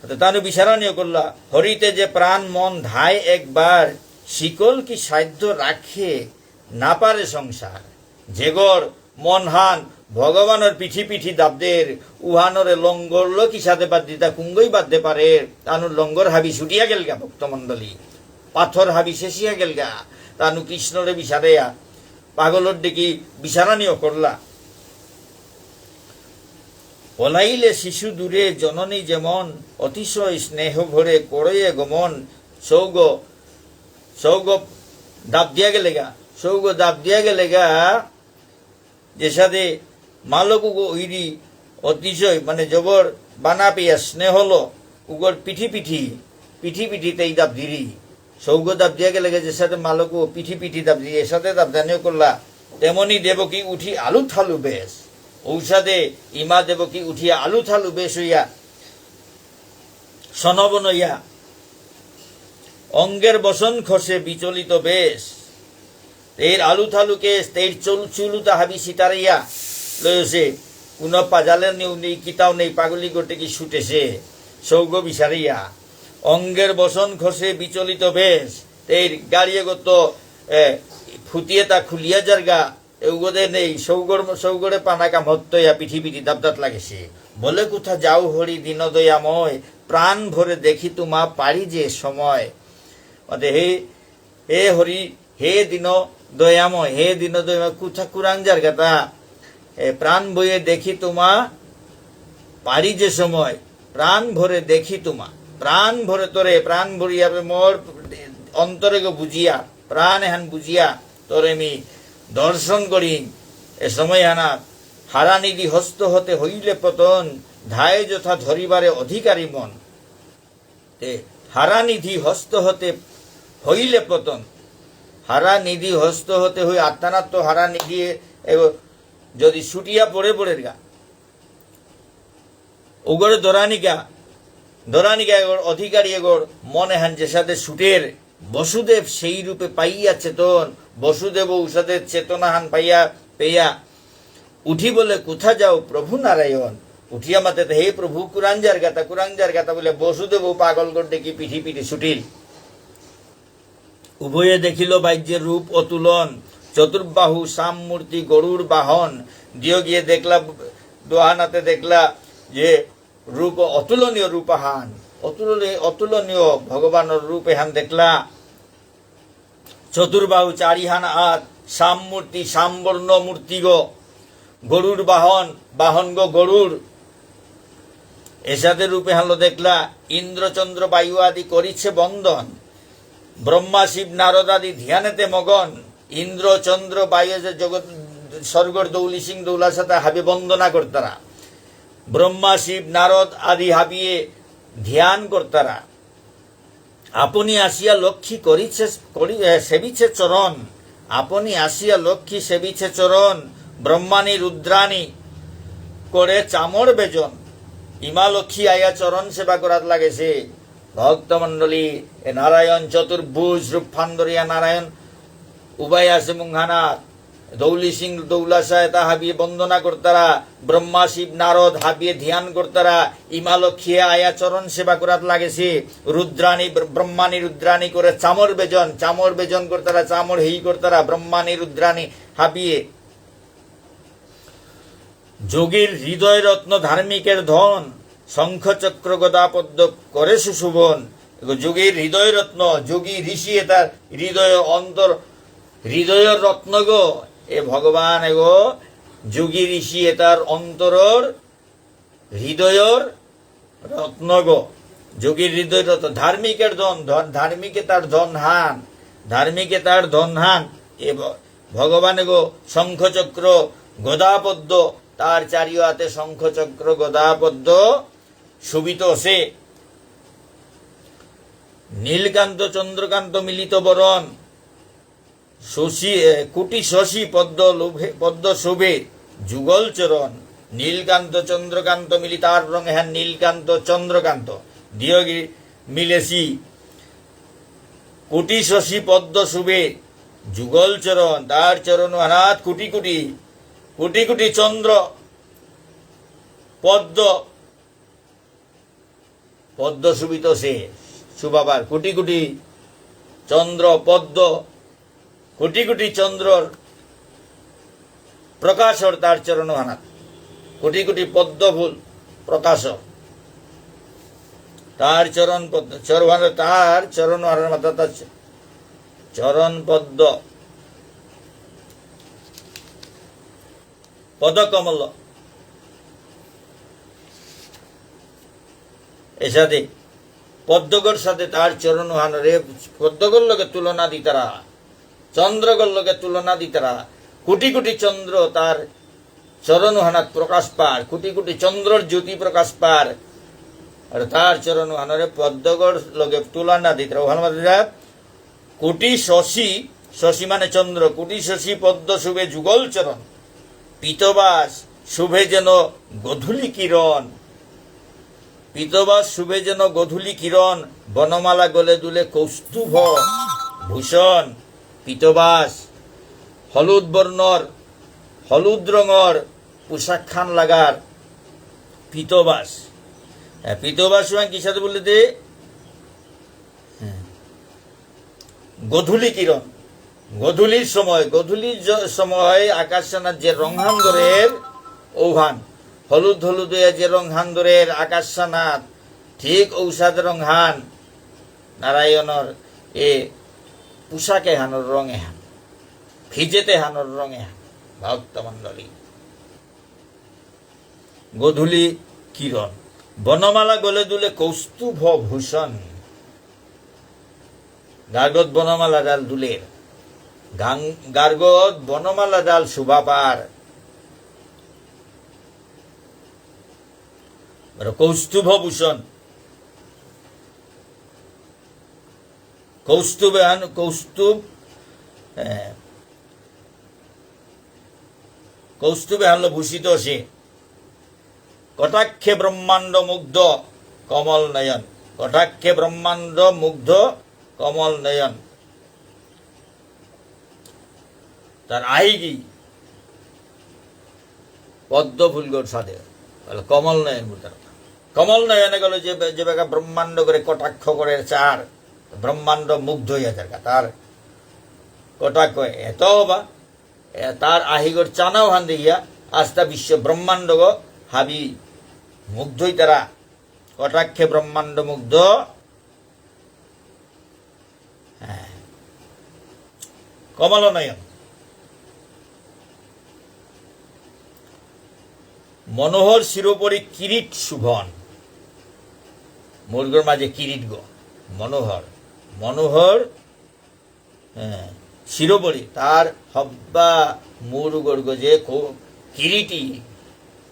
তো তানু বিচারানিও করলা, হরিতে যে প্রাণ মন ধায় একবার, শিকল কি সাধ্য রাখে না পারে সংসার। যেগর মনহান ভগবানর পিঠি পিঠি দাবদের, উহানরে লঙ্গরলো কিসাদে বাদ দিতা, কুঙ্গই বাদ দে পারে, তানুর লঙ্গর হাবি ছুটিয়া গেলগা ভক্তমণ্ডলী, পাথর হাবি শেষিয়া গেলগা, তানু কৃষ্ণরে বিচারেয়া, পাগলর ডেকি বিচারানিও করলা। পলাইলে শিশু দূরে জননী যেমন, অতিশয় স্নেহ ভরে করয়ে গমন, সৌগ, সৌগ দাব দিয়া গেলেগা, সৌগ দাব দিয়া গেলেগা, যেসাদে মালক উগো উইরি অতিশয়, মানে, জবর বানা পেয়া স্নেহলো উগর পিঠি পিঠি, পিঠি পিঠি তেই দাব দিরি। সৌগ দাব দিয়া গেলেগা যেসাদে মালক উগো পিঠি পিঠি দাব দিরি, এসাদে দাব দানিও করলা। তেমনি দেবকী উঠি আলু থালু বেশ। ঔসাদে ইমা দেবকী উঠি আলু থালু বেশ হইয়া সনবন ইয়া, অঙ্গের বসন খসে বিচলিত বেশ। তেইর আলু থালু কেশ, তেইর চুল, চুলুতা হাবি সিতারিয়া লয়সে, কোনো পাজালের নিউ নেই, কিতাও নেই, পাগলি গোটে কি ছুটেছে, সৌগ বিচারিয়া। অঙ্গের বসন খসে বিচলিত বেশ, তেইর গাড়ি এগত, এ, ফুটিয়ে তা খুলিয়া যারগা, এগোদে নেই, সৌগর, সৌগরে পানা কামত্ত ইয়া পিঠি পিঠি দাবদাত লাগেছে। বলে, কোথা যাও হরি দীন দয়াময়, প্রাণ ভরে দেখি তোমা পারি যে সময়। মাতে, হে, হে হরি, হে দীন দয়াময়, হে দীন দয়াময়, কোথা কুরাং যারগাতা? এ, প্রাণ ভরে দেখি তোমা পারি যে সময়, প্রাণ ভরে দেখি তোমা, প্রাণ ভরে তোরে, প্রাণ ভরিয়া মোর অন্তরে গো বুঝিয়া, প্রাণ এহান বুঝিয়া, তোরে মি দর্শন করিং। এ সময় হানা হারানিধি হস্ত হতে হইলে পতন, ধায় যথা ধরিবারে অধিকারী মন। তে হারানিধি হস্ত হতে হইলে পতন, হারানিধি হস্ত হতে হই আত্মানাত্ম হারানিধি এগো যদি ছুটিয়া পড়ে পড়ের গা, উগরে দরানিকা, দরানিকা এগর অধিকারী এগর মন এহান যেসাদে ছুটের, বসুদেব সেই রূপে পাইয়া চেতন, বসুদেব ঔসাদে চেতনাহান পাইয়া, পেয়া, উঠি বলে, কোথা যাও প্রভু নারায়ণ? উঠিয়া মাতেতে, "হে প্রভু, কুরাং যারগাতা, কুরাং যারগাতা?" বুলে, "বসুদেব পাগল করতে কি পিঠি পিঠি ছুটিল।" উভয়ে দেখিল বাহ্যে রূপ অতুলন, চতুর্বাহু শ্যাম মূর্তি গরুড় বাহন। দিয়োগিয়ে দেখলা, দোহানাতে দেখলা যে রূপ, অতুলনীয় রূপহান, অতুলনীয়, অতুলনীয় ভগবানর রূপ এহান দেখলা। চতুর্বাহু চারিহান আত, শ্যাম মূর্তি, শ্যামবর্ণ মূর্তিগ, গরুড় বাহন, বাহনগ গরুড়। এসাদে রূপেহানলো দেখলা, ইন্দ্র চন্দ্র বায়ু আদি করিছে বন্দন। ব্রহ্মা শিব নারদ আদি ধ্যানেতে মগন। ইন্দ্র চন্দ্র বায়ু যে জগৎ স্বর্গর দৌলি সিং দৌলা সাথে হাবি বন্দনা করতারা। ব্রহ্মা শিব নারদ আদি হাবিয়ে ধ্যান করতারা। আপনি আসিয়া লক্ষ্মী করিছে, করি-, এ, সেবিছে চরণ। আপনি আসিয়া লক্ষ্মী সেবিছে চরণ। ব্রহ্মাণী রুদ্রাণী করে চামর বেজন। ইমা লক্ষ্মী আয়া চরণ সেবা করাত লাগেছে। ভক্তমণ্ডলী, এ নারায়ণ চতুর্ভুজ রূপহান ধরিয়া নারায়ণ উবাই আছে মুংহানাত। দৌলি সিং দৌলাসা এতা হাবিয়ে বন্দনা করতারা, ব্রহ্মা শিব নারদ হাবিয়ে ধ্যান করতারা, ইমা লক্ষ্মীয়ে আয়া চরণ সেবা করাত লাগেছে, রুদ্রাণী, ব্র-, ব্রহ্মাণী রুদ্রাণী করে চামর বেজন, চামর বেজন করতারা, চামর হেই করতারা, ব্রহ্মাণী রুদ্রাণী হাবিয়ে। যোগীর হৃদয় রত্ন ধার্মিকের ধন, শঙ্খচক্র গদা পদ্ম করে সুশোভন। এগো যোগীর হৃদয় রত্ন, যোগী ঋষি এতার হৃদয় অন্তর, হৃদয়র রত্নগো, এ ভগবান এগো যোগী ঋষি এতার অন্তরর হৃদয়র রত্নগো, যোগীর হৃদয় রত্ন, ধার্মিকের ধন, ধন, ধার্মিকে তার ধনহান, ধার্মিকে তার ধনহান। এ ভ-, ভগবান গো শঙ্খচক্র গদাপদ্ম, তার চারিও হাতে শঙ্খচক্র গদাপদ্ম শোভিত সে। নীলকান্ত চন্দ্রকান্ত মিলিত বরণ, শশী, এ, কোটি শশী পদ্ম লোভে, পদ্ম শোভে যুগল চরণ। নীলকান্ত চন্দ্রকান্ত মিলি তার রঙ এহান নীলকান্ত চন্দ্রকান্ত। দিয়গি মিলেসি। কোটি শশী পদ্ম শোভে যুগল চরণ। তার চরণ হানাত কোটি কোটি, কোটি কোটি চন্দ্র পদ্ম পদ্ম শোভিত সে, শোভাবার কোটি কোটি চন্দ্র পদ্ম, কোটি কোটি চন্দ্রর প্রকাশর তার চরণ হানাত, কোটি কোটি পদ্ম ফুল প্রকাশর। তার চরণ পদ্ম, চরণ, তার চরণ হানার মাথা তার চ-, চরণ পদ্ম। পদকমল। এসাদে পদ্মগর সাথে তার চরণ হানরে পদ্মগর লগে তুলনা দিতারা, চন্দ্রগর লগে তুলনা দিতারা। কোটি কোটি চন্দ্র তার চরণ হানাত প্রকাশ পার, কোটি কোটি চন্দ্রর জ্যোতি প্রকাশ পার। আর তার চরণ হানরে পদ্মগর লগে তুলনা দিতারা। ওখানে মাত্র কোটি শশী, শশী মানে চন্দ্র, কোটি শশী পদ্ম শোভে যুগল চরণ। পীতবাস শোভে যেন গোধূলি কিরণ। পীতবাস শোভে যেন গোধূলি কিরণ, বনমালা গলে দুলে কৌস্তুভ ভূষণ। পীতবাস, হলুদ বর্ণর, হলুদ রঙর পোশাক খান লাগার পীতবাস। হ্যাঁ, পীতবাস মানে কিসাদে বললে দে? হ্যাঁ। গোধূলি কিরণ, গোধূলির সময়, গোধূলির জ-, সময় আকাশহানাত যে রংহান ধরের, ঔহান, হলুদ হলুদ হইয়া যে রংহান ধরের আকাশহানাত, ঠিক ঔসাদ রংহান, নারায়ণর এ পোশাক এহানর রং এহান, ফিজেত এহানর রং এহান, ভক্তমণ্ডলী। গোধূলি কিরণ। বনমালা গলে দুলে কৌস্তুভ ভূষণ। গার্গত বনমালা ডাল দুলের। গাং-, গার্গত বনমালা ডাল শোভা পার। আর কৌস্তুভ ভূষণ। কৌস্তুভ এহান, কৌস্তুভ, এ, কৌস্তুভে হানলো ভূষিত সে। কটাক্ষে ব্রহ্মাণ্ড মুগ্ধ কমল নয়ন। কটাক্ষে ব্রহ্মাণ্ড মুগ্ধ কমল নয়ন। তার আহিগি পদ্ম ফুলগর সাদে। বলে, কমল নয়ন বুলতারা। কমল নয়নে গেল যে, যে বেগা ব্রহ্মাণ্ডগরে কটাক্ষ করে চার, ব্রহ্মাণ্ড মুগ্ধ হইয়া যার গা, তার কটাক্ষ এত বা, এ, তার আহিগর চানাও হান দেখিয়া, আস্তা বিশ্ব ব্রহ্মাণ্ডগ হাবি মুগ্ধ হইতারা, কটাক্ষে ব্রহ্মাণ্ড মুগ্ধ। হ্যাঁ। কমল নয়ন। মনোহর শিরোপরি কিরীট শোভন। মুরগর মাঝে কিরীট গো। মনোহর। মনোহর, হ্যাঁ, শিরোপরি। তার হব্বা মুরগর গো যে কো-, কিরীটি।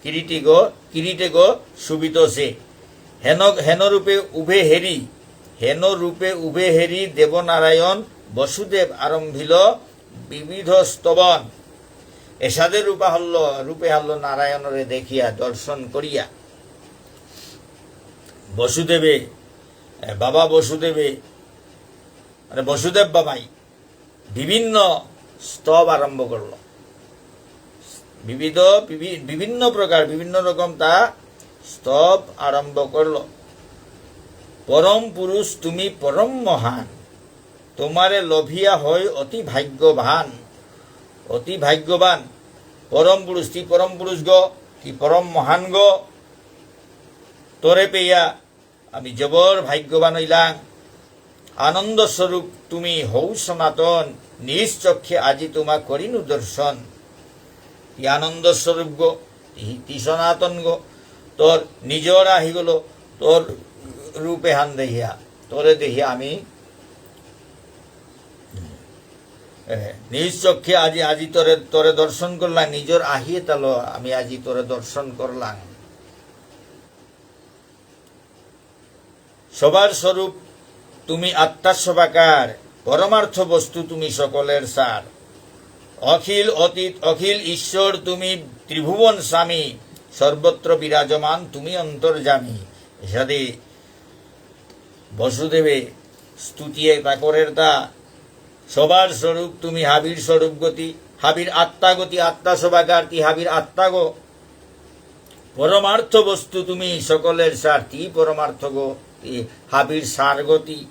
কিরীটি গো, কিরীটে গো শোভিত সে। হেন, হেন রূপে উভে হেরি, হেন রূপে উভে হেরি দেবনারায়ণ বসুদেব আরম্ভিল বিবিধ স্তবন। এসাদে রূপা হল্ল, রূপে হল্ল নারায়ণরে দেখিয়া দর্শন করিয়া। বসুদেবে, এ, বাবা বসুদেবে, মানে বসুদেব বাবাই বিভিন্ন স্তব আরম্ভ করল। বিবিধ, বিভি-, বিভিন্ন প্রকার, বিভিন্ন রকম তা স্তব আরম্ভ করল। পরম পুরুষ তুমি পরম মহান, তোমারে লভিয়া হয় অতি ভাগ্যবান, অতি ভাগ্যবান। পরম পুরুষ, তি পরম পুরুষ গ, তি পরম মহান গ, তোরে পেয়া আমি জবর ভাগ্যবান হইলাম। আনন্দ স্বরূপ তুমি হৌ সনাতন, নিজ চক্ষে আজি তোমা করিনু দর্শন। তি আনন্দ স্বরূপ গো, তি, তি সনাতন গো, তোর নিজর আহি গেল, তোর রূপে হান দেহিয়া, তোরে দেহিয়া আমি, এ, নিজ চক্ষে আজি, আজি তোরে, তোরে দর্শন করলাম, নিজর আহিয়ে তালো আমি আজি তোরে দর্শন করলাম। সবার স্বরূপ তুমি আত্মা সবাকার, পরমার্থ বস্তু তুমি সকলের সার। অখিল অতীত, অখিল ঈশ্বর তুমি ত্রিভুবন স্বামী, সর্বত্র বিরাজমান তুমি অন্তর্যামী। এসাদে বসুদেবে স্তুতি এতা করের তা, সবার স্বরূপ তুমি হাবির স্বরূপ গতি, হাবির আত্মা গতি, আত্মা সবাকার তি হাবির আত্মা গো। পরমার্থ বস্তু তুমি সকলের সার, তি পরমার্থ গো, তি হাবির সার গতি।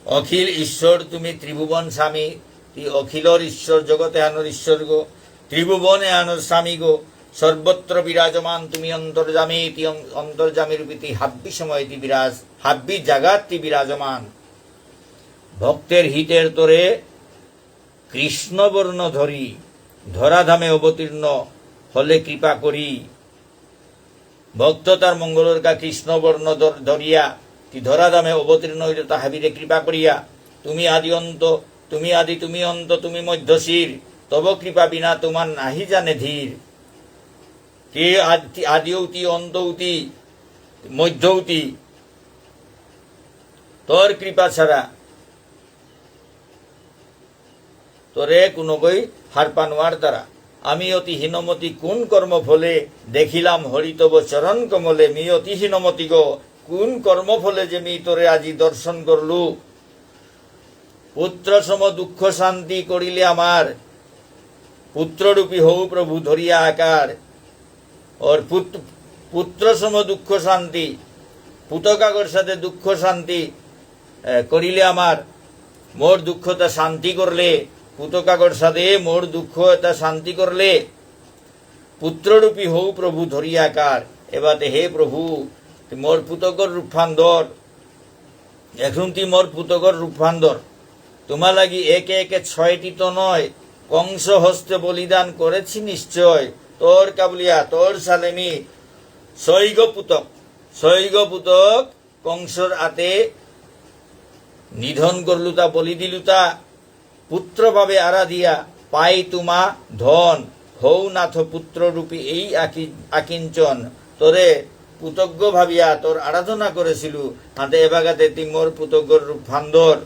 অখিল ঈশ্বর তুমি ত্রিভুবন স্বামী, তি অখিলর ঈশ্বর, জগত এহানর ঈশ্বর গো, ত্রিভুবন এহানর স্বামী গো, সর্বত্র বিরাজমান তুমি অন্তর্যামী, তি অন-, অন্তর্যামী রূপী তি হাব্বি সময় তি বিরাজ, হাব্বি জাগাত তি বিরাজমান। ভক্তের হিতের তরে কৃষ্ণবর্ণ ধরি, ধরাধামে অবতীর্ণ হলে কৃপা করি। ভক্ত তার মঙ্গলর কা কৃষ্ণবর্ণ ধর-, ধরিয়া, তি ধরাধামে অবতীর্ণ হইল তা হাবিরে কৃপা করিয়া। তুমি আদি অন্ত, তুমি আদি, তুমি অন্ত, তুমি মধ্যশীর, তব কৃপা বিনা তোমার নাহি জানে ধীর। তি আদ-, তি আদিও তি, অন্তও তি, মধ্যও তি, তোর কৃপা ছাড়া তোরে কুনগই হারপা নোয়ারতারা। আমি অতি হীনমতি কোন কর্ম ফলে দেখিলাম হরি তব চরণ কমলে। মি অতি হীনমতি গো, কোন কর্ম ফলে যে মি তোরে আজি দর্শন করলু। পুত্র সম দুঃখ শান্তি করিলে আমার, পুত্ররূপী হৌ প্রভু ধরিয়া আকার। ওর পুত-, পুত্র সম দুঃখ শান্তি, পুতকাগর সাথে দুঃখ শান্তি, এ, করিলে আমার, মোর দুঃখতা শান্তি করলে, পুতকাগর সাথে মোর দুঃখতা শান্তি করলে, পুত্ররূপী হৌ প্রভু ধরিয়া আকার। এবাতে হে প্রভু, তি মোর পুতকর রূপহান ধর, এখন তি মোর পুতকর রূপহান ধর। তোমার লাগি একে একে ছয়টি তো নয়, কংস হস্তে বলিদান করেছি নিশ্চয়। তোর কাবুলিয়া, তোর সালেমি, ছয়গ পুতক, ছয়গ পুতক কংসর আতে নিধন করলুতা, বলি দিলুতা। পুত্র ভাবে আরাধিয়া পাই তোমা ধন, হৌ নাথ পুত্র রূপী এই আকি-, আকিঞ্চন। তোরে পুতজ্ঞ ভাবিয়া তোর আরাধনা করেছিলু, হাতে এবাগাতে তি মোর পুতজ্ঞর রূপহান ধর।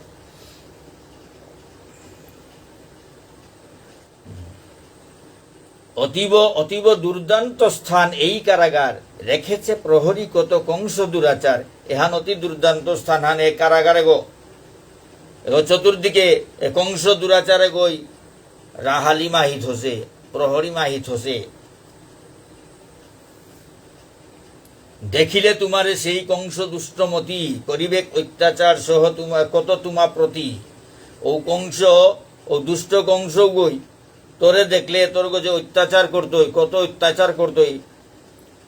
অতীব, অতীব দুর্দান্ত স্থান এই কারাগার, রেখেছে প্রহরী কত কংস দুরাচার। এহান অতি দুর্দান্ত স্থান হান এ কারাগার এগো। এগো চতুর্দিকে এ কংস দুরাচার এগোই রাহালি মাহি থসে, প্রহরী মাহি থসে। দেখিলে তোমারে সেই কংস দুষ্টমতি, করিবে অত্যাচার সহ তোমা-, কত তোমা প্রতি। ও কংস, ও দুষ্ট কংস গই, তোরে দেখলে তোর গজে অত্যাচার করতই, কত অত্যাচার করতই।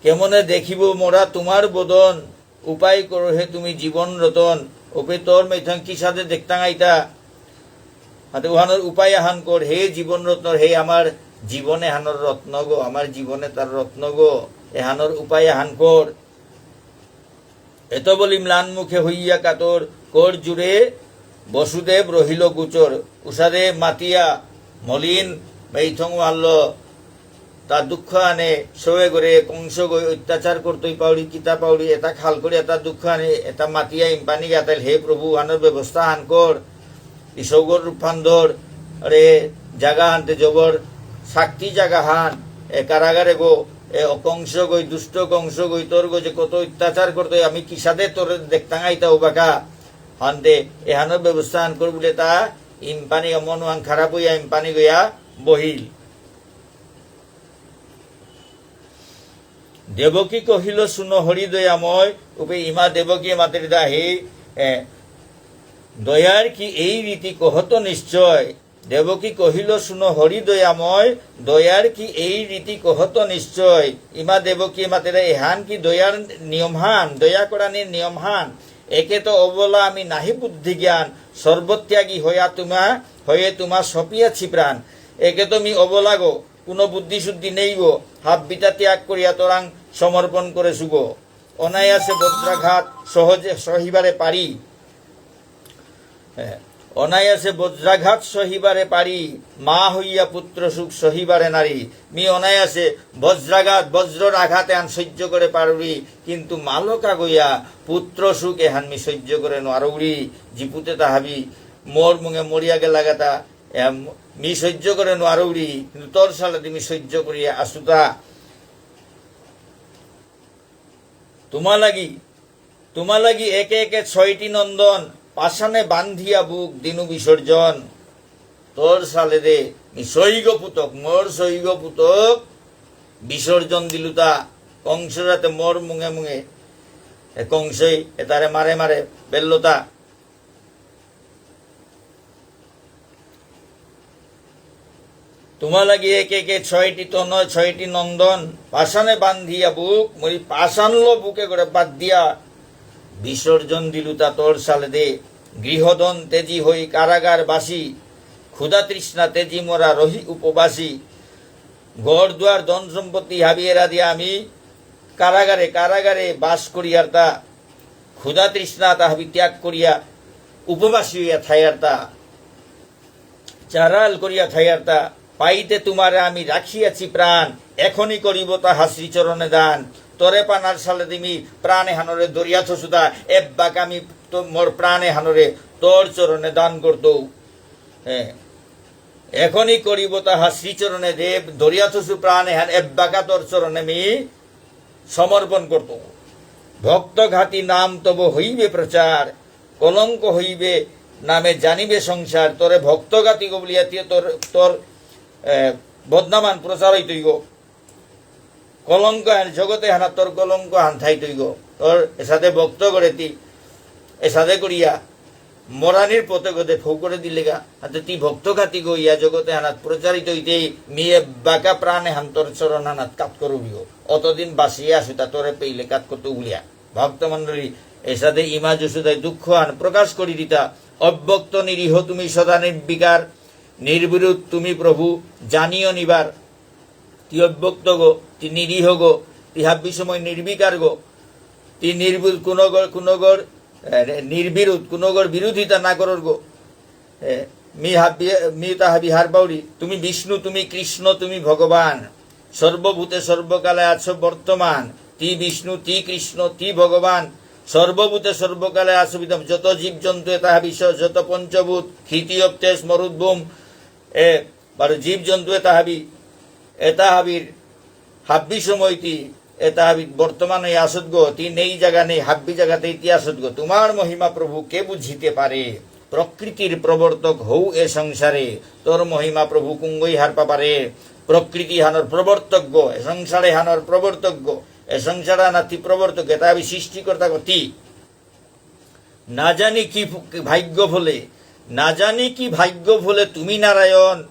কেমনে দেখিব মোরা তোমার বদন, উপায় করো হে তুমি জীবন রতন। ওপে তোর মেথাং কি সাদে দেখতাং আইতা। হাতে উহানর উপায় আহান কর, হে জীবন রত্ন, হে আমার জীবন এহানর রত্ন গো, আমার জীবনে তার রত্ন গো, এহানর উপায় আহান কর। এত বলি ম্লান মুখে হইয়া কাতর, কর জুড়ে বসুদেব রহিল গোচর। উসাদে মাতিয়া মলিন মেইথং ওয়াল্ল তা দুঃখ আনে, সবে করে কংস গই অত্যাচার করতই পাউরি, কিতা পাউরি, এটা খাল করে এটা দুঃখ আনে, এটা মাতিয়া ইম্পানি গাতাইল, হে প্রভু, আনোর ব্যবস্থা হান কর। ইসগর রূপান্তর, আরে, জাগা হানতে জবর, শক্তি জাগা হান, এ কারাগারে গো, এ কংস গই, দুষ্ট কংস গই, তোর গজে কত অত্যাচার করতই, আমি কিসাদে তোর দেখতাং আইতা উবাকা, হানতে, এহানোর ব্যবস্থা হান কর বুলে তা, ইম্পানি মন ওয়াং খারাপ হইয়া ইম্পানি গইয়া বহিল। দেবকী কহিল, শুনো হরি দয়াময়, উপে ইমা দেবকী মাতের দা হে, এ, দয়ার কি এই রীতি কহত নিশ্চয়। দেবকী কহিল, শুনো হরি দয়াময়, দয়ার কি এই রীতি কহত নিশ্চয়। ইমা দেবকী মাতের এহান কি দয়ার নিয়মহান, দয়া করানির নিয়মহান। একে তো অবলা আমি নাহি বুদ্ধি জ্ঞান, সর্বত্যাগী হয়া তোমা, হয়ে তোমা সপিয়াছি প্রাণ। একে তো মি অবলা গো, কোনো বুদ্ধি শুদ্ধি নেই গো, হাব্বিতা ত্যাগ করিয়া তোরাং সমর্পণ করেসু গো। অনায়াসে বজ্রাঘাত সহজে সহিবারে পারি। হ্যাঁ, অনায়াসে বজ্রাঘাত সহিবারে পারি, মা হইয়া পুত্র শোক সহিবারে নারি। মি অনায়াসে বজ্রাঘাত, বজ্রর আঘাত এহান সহ্য করে পারুরি, কিন্তু মালকা গইয়া পুত্র শোক এহান মি সহ্য করে নোয়ারুরি। জিপুতে তাহাবি মোর মুঙে মরিয়া গেলাগাতা, এম, মি সহ্য করে নোয়ারুরি, কিন্তু তোর সালে তুমি সহ্য করিয়া আসুতা। তোমা লাগি, তোমা লাগি একে একে ছয়টি নন্দন, পাষাণে বান্ধিয়া বুক দিনু বিসর্জন। তোর সালে দে, মি সৈগ পুতক, মোর সৈগ পুতক বিসর্জন দিলুতা। কংসরাতে মোর মুঙে মুঙে, এ কংসই এতারে মারে মারে বেল্লতা। তোমা লাগি একে একে ছয়টি তনয়, ছয়টি নন্দন, পাষাণে বান্ধিয়া বুক, মরি পাষাণলো বুকে করে বাদ দিয়া, বিসর্জন দিলুতা তোর সালে দে। গৃহধন তেজি হই কারাগারবাসী, ক্ষুধা তৃষ্ণা তেজি মোরা রহি উপবাসী। ঘর দুয়ার ধন সম্পত্তি হাবিয়েরা দিয়া আমি কারাগারে, কারাগারে বাস করিয়ারতা। ক্ষুধা তৃষ্ণা তাহাবি ত্যাগ করিয়া উপবাসী হইয়া থাইয়ারতা। চারাল করিয়া থাইয়ারতা, পাইতে তোমারে আমি রাখিয়াছি প্রাণ, এখনই করিব তাহা শ্রীচরণে দান। তোরে পানার সালে দিমি প্রাণে হানরে দরিয়া থসুদা, এব্বাক আমি তো মোর প্রাণে হানরে তোর চরণে দান করতৌ। হ্যাঁ, এখনই করিব তাহা শ্রীচরণে দেব, দরিয়া থসু প্রাণে হান এব্বাকা তোর চরণে মি সমর্পণ করতৌ। ভক্তঘাতী নাম তব হইবে প্রচার, কলঙ্ক হইবে নামে জানিবে সংসার। তোরে ভক্তঘাতী গো বুলিয়া তি-, তোর, তোর, এ, বদনামান প্রচার হইতই গো। কলঙ্ক হান, জগতে হানা তোর কলঙ্ক হান থাইতই গো। তোর এসাদে ভক্ত করে তি, এসাদে করিয়া মরানির পথে গদে ফৌ করে দিলেগা। হাতে তি ভক্তঘাতী গো ইয়া জগতে হানাত প্রচারিত হইতেই মিয়ে বাকা প্রাণে হান তোর চরণ হানাত কাত করুবিও। অতদিন বাসিয়ে আসুতা তোরে পেইলে কাত করতে উলিয়া। ভক্তমণ্ডলী, এসাদে ইমা যশোদায় দুঃখ আন প্রকাশ করি দিতা। অব্যক্ত নিরীহ তুমি সদা নির্বিকার, নির্বিরোধ তুমি প্রভু জানিও নিবার। তি অব্যক্ত গো, তি নিরীহ গো, তি হাব্বি সময় নির্বিকার গো, তি নির্বিরোধ কোনগর, কোনগর, এ, নির্বিরোধ কোনগর বিরোধিতা না করর গো। এ, মি হাবি, মি তা হাবি হার বাউরি। তুমি বিষ্ণু, তুমি কৃষ্ণ, তুমি ভগবান। সর্বভূতে সর্বকালে আছো বর্তমান। তি বিষ্ণু, তি কৃষ্ণ, তি ভগবান। সর্বভূতে সর্বকালে আছো বিদ্যমান। যত জীবজন্তু এতা হাবি স-, যত পঞ্চভূত, ক্ষিতি অপ তেজ মরুৎ ব্যোম। এ, বারো জীবজন্তু এতা হাবি, এতা হাবির হাব্বি সময় তি, এতা হাবি বর্তমানে আসত গো, তি নেই জায়গা নেই, হাব্বি জায়গাতে তি আসত গো। তোমার মহিমা প্রভু কে বুঝিতে পারে? প্রকৃতির প্রবর্তক হৌ এ সংসারে, তোর মহিমা প্রভু কুঙগই হারপা পারে? প্রকৃতি হানর প্রবর্তক গো, এ সংসারে হানর প্রবর্তক গো। এ সংসার আনা তি প্রবর্তক, এতা আমি সৃষ্টিকর্তা গতি। না জানি কি ফ-, ভাগ্য ফলে, না জানি কি ভাগ্য ফলে তুমি নারায়ণ,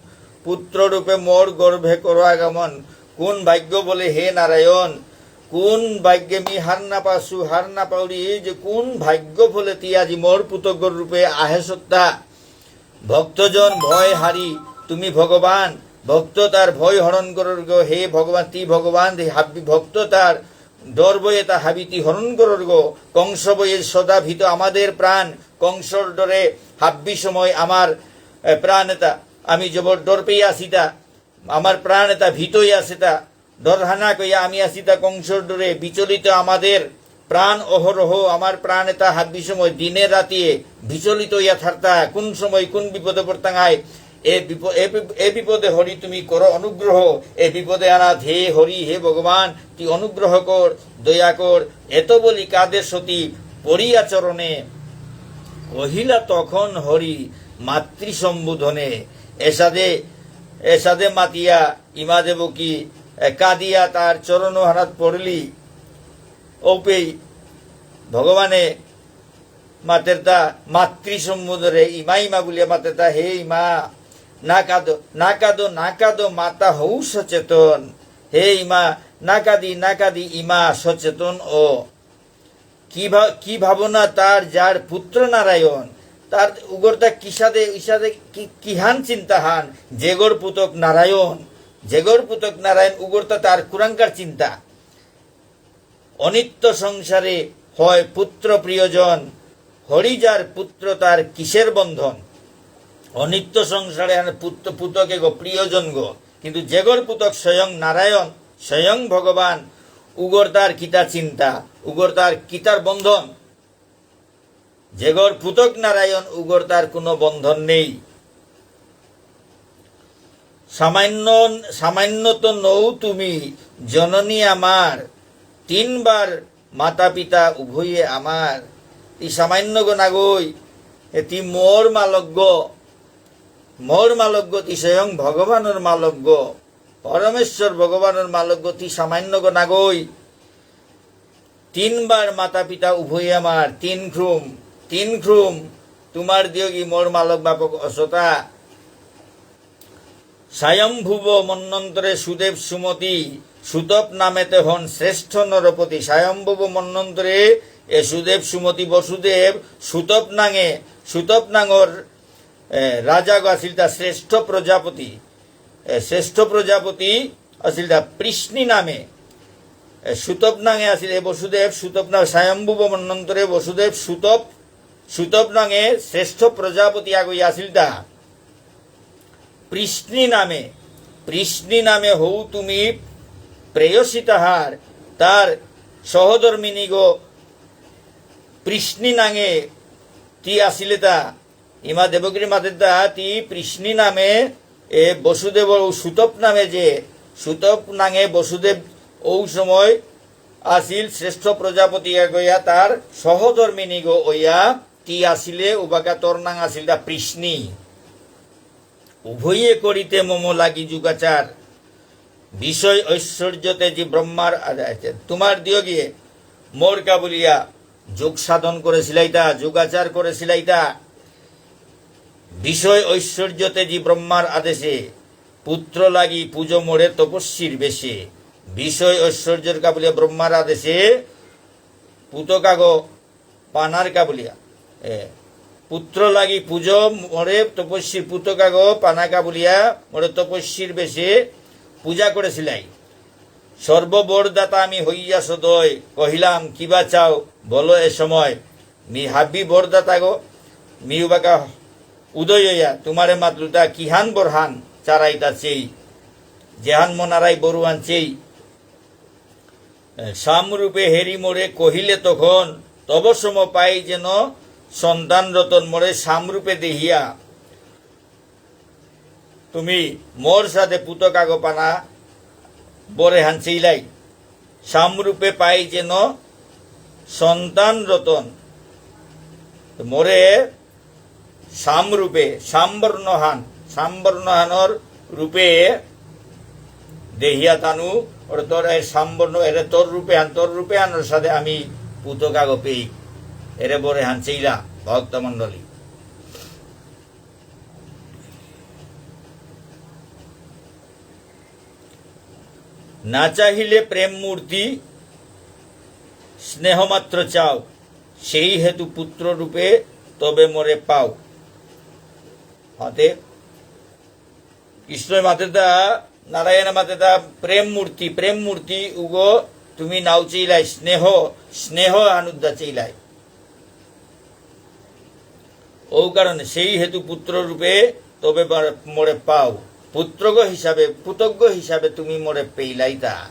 পুত্র রূপে মোর গর্ভে করো আগমন। কোন ভাগ্য ফলে হে নারায়ণ, কোন ভাগ্যে মি হার না পাসু, হার না পাউরি, যে কোন ভাগ্য ফলে তি আজি মোর পুতগর রূপে আহে সত্তা। ভক্তজন ভয় হারি তুমি ভগবান, ভক্ত তার ভয় হরণ করর গো। হে ভগবান, তি ভগবান, তি হাব্বি ভক্ত তার ডর ভয় এতা হাবি তি হরণ করর গো। কংস ভয়ে সদা ভীত আমাদের প্রাণ, কংসর ডরে হাব্বি সময় আমার, এ, প্রাণ এতা আমি জবর ডর পেয়ে আসিতা, আমার প্রাণ এতা ভীত হয়ে আসিতা, ডর হানা কইয়া আমি আসিতা কংসর ডরে, বিচলিত আমাদের প্রাণ অহরহ, আমার প্রাণ এতা হাব্বি সময় দিনে রাতিয়ে বিচলিত হইয়া থারতা, কোন সময় কোন বিপদে পড়তাঙাই। এ বিপ-, এ বিপ-, এ বিপদে হরি তুমি করো অনুগ্রহ, এ বিপদে আনাথ হে হরি, হে ভগবান, তি অনুগ্রহ কর, দয়া কর। এত বলি কাঁদে সতী পড়িয়া চরণে, কহিলা তখন হরি মাতৃ সম্বোধনে। এসাদে, এসাদে মাতিয়া ইমা দেবকী, এ, কাঁদিয়া তার চরণ হানাত পড়লি। ঔপেই ভগবানে মাতেরতা মাতৃ সম্বোধনে ইমা ইমা বুলিয়া মাতেরতা, হে ইমা, না কাঁদো, না কাঁদো, না কাঁদো, মাতা হউ সচেতন। হে ইমা, না কাঁদি, না কাঁদি, ইমা সচেতন ও। কি ভা-, কি ভাবনা তার যার পুত্র নারায়ণ, তার উগরতা কিসাদে, ইসাদে কি, কিহান চিন্তাহান, যেগর পুতক নারায়ণ, যেগর পুতক নারায়ণ, উগরতা তার কুরাঙ্কার চিন্তা। অনিত্য সংসারে হয় পুত্র প্রিয়জন, হরি যার পুত্র তার কিসের বন্ধন? অনিত্য সংসারে আর পুত্র, পুতকে গো প্রিয়জন গো, কিন্তু যেগর পুতক স্বয়ং নারায়ণ, স্বয়ং ভগবান, উগর তার কিতা চিন্তা, উগর তার কিতার বন্ধন? যেগর পুতক নারায়ণ, উগর তার কোনো বন্ধন নেই। সামান্য, সামান্য তো নৌ তুমি জননী আমার, তিনবার মাতা পিতা উভয়ে আমার। তি সামান্য গো নাগই, এ তি মোর মালক গো, মোর মালক গো, তি স্বয়ং ভগবানর মালক গো, পরমেশ্বর ভগবানর মালক গো, তি সামান্য গো নাগই। তিনবার মাতা পিতা উভয়ে আমার, তিন ক্রুম, তিন ক্রুম, তোমার দিয়োগী মোর মালক বাপক অসতা। স্বয়ম্ভুব মন্বন্তরে সুদেব সুমতি, সুতপ নামেতে হন শ্রেষ্ঠ নরপতি। স্বয়ম্ভুব মন্বন্তরে এ সুদেব সুমতি বসুদেব সুতপ নাঙে, সুতপ নাঙর, এ, রাজাগ আছিল তা শ্রেষ্ঠ প্রজাপতি। এ, শ্রেষ্ঠ প্রজাপতি আছিল তা পৃশ্নি নামে। এ, সুতপ নাঙে আছিল এ বসুদেব, সুতপ নাঙে স্বয়ম্ভুব মন্বন্তরে বসুদেব সুতপ, সুতপ নাঙে শ্রেষ্ঠ প্রজাপতি আগই আছিল তা। পৃশ্নি নামে, পৃশ্নি নামে হৌ তুমি প্রেয়সী তাহার, তার সহধর্মিনী গো পৃশ্নি নাঙে তি আসিলে তা। ইমা দেবকীর মাতের তা তি পৃশ্নি নামে এ বসুদেব ঔ সুতপ নামে যে, সুতপ নাঙে বসুদেব ঔ সময় আসিল শ্রেষ্ঠ প্রজাপতি আগইয়া তার সহধর্মিনী গো অইয়া তি আসিলে উবাকা তোর নাঙ আসিল তা পৃশ্নি। উভয়ে করিতে মম লাগি যোগাচার, বিষয় ঐশ্বর্যতে যে ব্রহ্মার আ-, আ-, তোমার দিয়োগিয়ে মোর কা বুলিয়া যোগ সাধন করেছিলাইতা, যোগাচার করেছিলাইতা। বিষয় ঐশ্বর্যতে যে ব্রহ্মার আদেশে, পুত্র লাগি পূজো মোরে তপস্বীর বেশে। বিষয় ঐশ্বর্যর কা বুলিয়া ব্রহ্মার আদেশে পুতকাগো পানার কা বুলিয়া। এ, পুত্র লাগি পূজো মোরে তপস্বী পুতকাগো পানা কা বুলিয়া মোরে তপস্বীর বেশে পূজা করেছিলাই। সর্ববরদাতা আমি হইয়া সদয়, কহিলাম, "কিবা চাও, বলো এ সময়।" মি হাব্বি বরদাতা গো, মি উবাকা উদয় হইয়া তোমারে মাতলুতা কিহান বরহান চারাইতা চেই, যেহান মনারাই বরুহান চেই। এ, শ্যামরূপে হেরি মোরে কহিলে তখন, "তব সম পাই যেন সন্তান রতন।" মোরে শ্যামরূপে দেহিয়া তুমি মোর সাথে পুতক আগ পানা বরে হান চেইলাই। শ্যামরূপে পাই যেন সন্তান রতন। মোরে শ্যামরূপে, শ্যামবর্ণহান, শ্যামবর্ণহানর রূপে দেহিয়া তানু, ওরে তোর এ সাম্বর্ণ, এরে তোর রূপে হান, তোর রূপে হান, ওর সাথে আমি পুতক আগ পেই। এরে বরে হান চেইলা, ভক্তমণ্ডলী। না চাহিলে প্রেম মূর্তি স্নেহ মাত্র চাও, সেই হেতু পুত্র রূপে তবে মোরে পাও। হাতে কৃষ্ণ মাতেতা, নারায়ণ মাতেতা প্রেম মূর্তি, প্রেম মূর্তি উগো তুমি নাও চেইলাই, স্নেহ, স্নেহ আনুদ্দা চেইলাই। ও কারণে সেই হেতু পুত্র রূপে তবে বার-, মোরে পাও। পুত্রগ হিসাবে, পুতগ হিসাবে তুমি মোরে পেইলাইতা।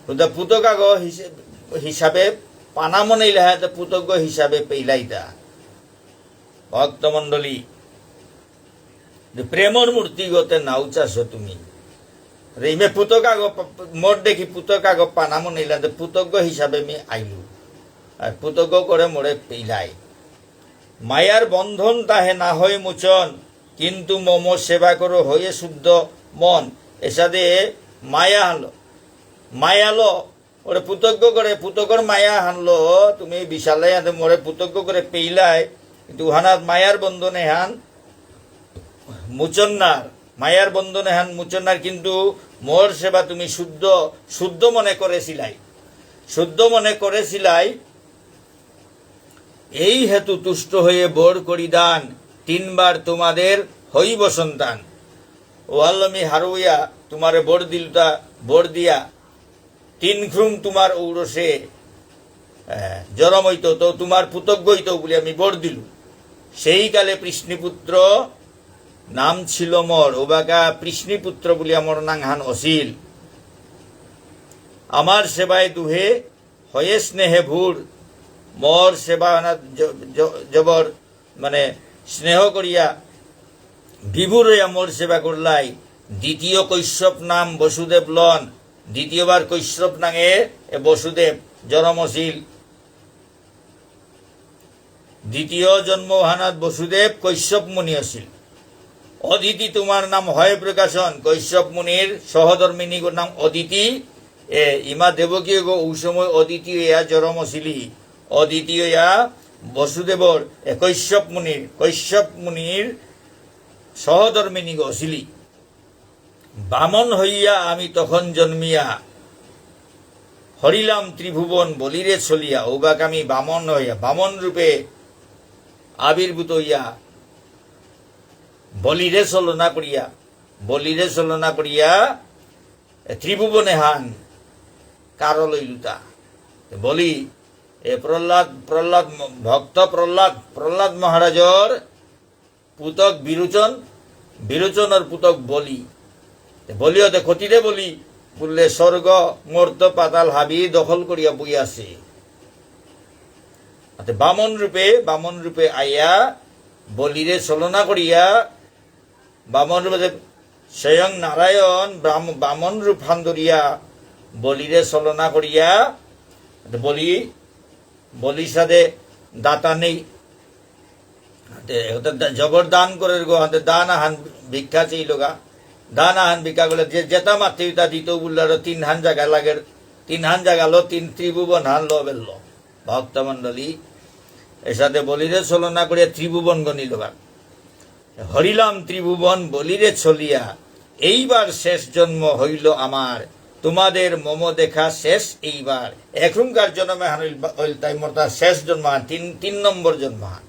হুদা পুতক আগ হিসে-, হিসাবে পানা মনেইলে হাতে পুতগ হিসাবে পেইলাইতা। ভক্তমণ্ডলী, যে প্রেমর মূর্তিগতে নাও চাসো তুমি। রে ইমে পুতক আগ প-, প-, মোর দেখি পুতক আগ পানা মনেইলা, যে পুতগ হিসাবে মি আইলু। আর পুতগ করে মোরে পেইলাই। মায়ার বন্ধন তাহে না হয় মোচন, কিন্তু মম সেবা করো হয়ে শুদ্ধ মন। এসাদে মায়া হানলো, মায়ালো, ওরে পুতগ করে, পুতগর মায়া হানলো, তুমি বিশালাই হাতে মোরে পুতগ করে পেইলাই, কিন্তু উহানাত মায়ার বন্ধনে হান মোচন নার, মায়ার বন্ধনে হান মোচন নার, কিন্তু মোর সেবা তুমি শুদ্ধ, শুদ্ধ মনে করেছিলাই, শুদ্ধ মনে করেছিলাই। এই হেতু তুষ্ট হয়ে বর করি দান, তিনবার তোমাদের হইব সন্তান। ও আল্লাহ, মি হারুইয়া তোমারে বর দিলতা, বর দিয়া তিন খ্রুম তোমার ঔরসে, এ, জরম হইতো, তো তোমার পুতগ হইতো বলে আমি বর দিলু। সেই কালে পৃশ্নিপুত্র নাম ছিল মোর, ওবাকা পৃশ্নিপুত্র বলিয়া মোর নাঙহান অসিল। আমার সেবায় দুহে হয়ে স্নেহে ভুর, মোর সেবা না জ-, জ-, জবর, মানে, স্নেহ করিয়া বিভুর হইয়া মোর সেবা করলাই। দ্বিতীয় কশ্যপ নাম বসুদেব লন, দ্বিতীয়বার কশ্যপ নাঙে এ বসুদেব জরম অসিল। দ্বিতীয় জন্ম হানাত বসুদেব কশ্যপ মুনি আছিল। অদিতি তোমার নাম হয় প্রকাশন, কশ্যপ মুনির সহধর্মিনীগর নাম অদিতি। এ, ইমা দেবকীগ ঔ সময় অদিতি হইয়া জরম অসিলি। অদিতি হইয়া বসুদেবর, এ, কশ্যপ মুনির, কশ্যপ মুনির সহধর্মিনীগ অসিলি। বামন হইয়া আমি তখন জন্মিয়া, হরিলাম ত্রিভুবন বলিরে চলিয়া, ঔবাক আমি বামন হইয়া, বামন রূপে আবির্ভূত হইয়া, বলিরে ছলনা করিয়া, বলিরে ছলনা করিয়া, এ ত্রিভুবনে হান কারো লইলুতা। বলি, এ প্রহ্লাদ, প্রহ্লাদ ম-, ভক্ত প্রহ্লাদ, প্রহ্লাদ মহারাজর পুতক বিরোচন, বিরোচনর পুতক বলি। তে বলি হতে ক্ষতিদে বলি, বুললে স্বর্গ, মর্ত, পাতাল হাবি দখল করিয়া বই আছে। আতে বামন রূপে, বামন রূপে আইয়া, বলিরে ছলনা করিয়া, বামন রূপে যে স্বয়ং নারায়ণ ব্রাহ্ম-, বামন রূপ হান ধরিয়া, বলিরে ছলনা করিয়া, আতে বলি বলি সাদে দাতা নেই। হাতে, হাতে দা-, জবর দান করে গো, হাতে দান আহান ভিক্ষা চাইল গা। দান আহান ভিক্ষা করলে যে যেটা মাতে তা দিত বললে আরো তিন হান জায়গা লাগে, তিন হান জায়গা লো, তিন ত্রিভুবন হান লো বেললো। ভক্তমণ্ডলী, এসাদে বলিরে ছলনা করে ত্রিভুবন গণিল গা। হরিলাম ত্রিভুবন বলিরে ছলিয়া, এইবার শেষ জন্ম হইল আমার, তোমাদের মম দেখা শেষ এইবার। এখনকার জন্মে হান হইল বা-, হইল তাই মোর তার শেষ জন্ম হান, তিন, তিন নম্বর জন্ম হান।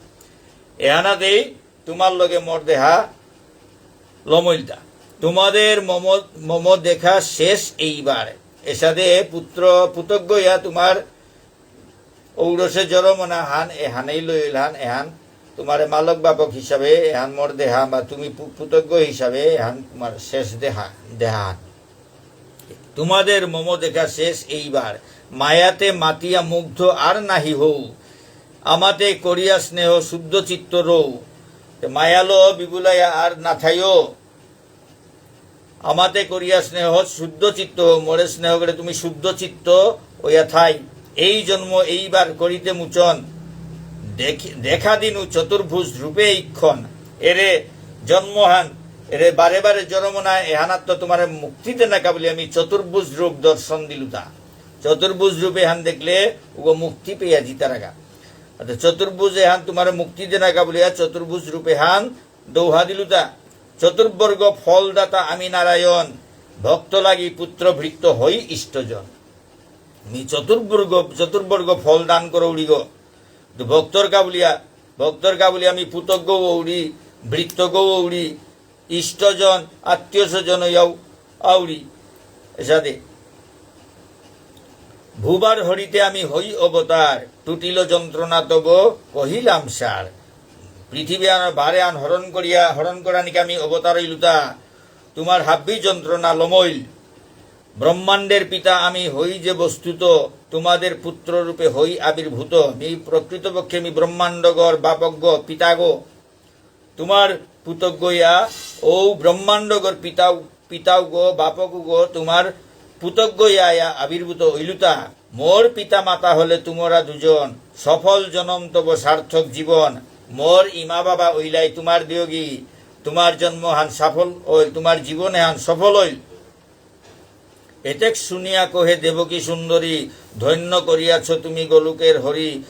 এহানাতেই তোমার লগে মোর দেহা লমইলতা। তোমাদের মম, মম দেখা শেষ এইবার। এসাদে পুত্র, পুতগ ইয়া তোমার ঔরসে জরম না হান, এহানেই লইল হান, এহান তোমারে মালক বাপক হিসাবে, এহান মোর দেহা, বা তুমি পু-, পুতগ হিসাবে, এহান তোমার শেষ দেহা, দেহা হান। তোমাদের মম দেখা শেষ এইবার, মায়াতে মাতিয়া মুগ্ধ আর নাহি হউ, আমাতে করিয়া স্নেহ শুদ্ধ চিত্ত রৌ। তে মায়ালো বিবুলাইয়া আর না থাইও, আমাতে করিয়া স্নেহ শুদ্ধ চিত্ত, মোরে স্নেহ করে তুমি শুদ্ধ চিত্ত ওইয়া থাই। এই জন্ম এইবার করিতে মোচন, দেখ-, দেখা দিনু চতুর্ভুজ রূপে ইক্ষণ। এরে জন্মহান এরে বারে বারে জরম না, এহানাত্ত তোমারে মুক্তি দেনাকা বুলি আমি চতুর্ভুজ রূপ দর্শন দিলুতা। চতুর্ভুজ রূপ এহান দেখলে উগো মুক্তি পেয়া জিতারাগা। অর্থাৎ চতুর্ভুজ এহান তোমারে মুক্তি দেনাকা বুলিয়া চতুর্ভুজ রূপ এহান দৌহা দিলুতা। চতুর্বর্গ ফলদাতা আমি নারায়ণ, ভক্ত লাগি পুত্র ভৃত্য হই ইষ্টজন। মি চতুর্বর্গ, চতুর্বর্গ ফল দান করৌরিগ। তো ভক্তর কা বুলিয়া, ভক্তর কা বুলিয়া আমি পুতগ ঔরি, ভৃত্য ঔরি, ইষ্টজন, আত্মীয় স্বজন ইয়াও আউরি। এসাদে। ভুবার হরিতে আমি হই অবতার, টুটিল যন্ত্রণা তব কহিলাম সার। পৃথিবী আন বারে আন হরণ করিয়া, হরণ করানিকে আমি অবতার হইলুতা। তোমার হাব্বি যন্ত্রণা লমইল। ব্রহ্মাণ্ডের পিতা আমি হই যে বস্তুত, তোমাদের পুত্র রূপে হই আবির্ভূত। মি প্রকৃতপক্ষে মি ব্রহ্মাণ্ডগর বাপকগ পিতাগ। তোমার পুতগ ইয়া, ও ব্রহ্মাণ্ডগর পিতাও, পিতাও গো, বাপক গো, তোমার পুতগ ইয়া ইয়া আবির্ভূত হইলুতা। মোর পিতা মাতা হলে তোমরা দুজন, সফল জনম তব সার্থক জীবন। মোর ইমা বাবা ওইলাই তোমার দিয়োগি, তোমার জন্ম হান সফল হইল, তোমার জীবনে হান সফল হইল। এতেক শুনিয়া কহে দেবকী সুন্দরী, ধন্য করিয়াছ তুমি গোলকের হরি।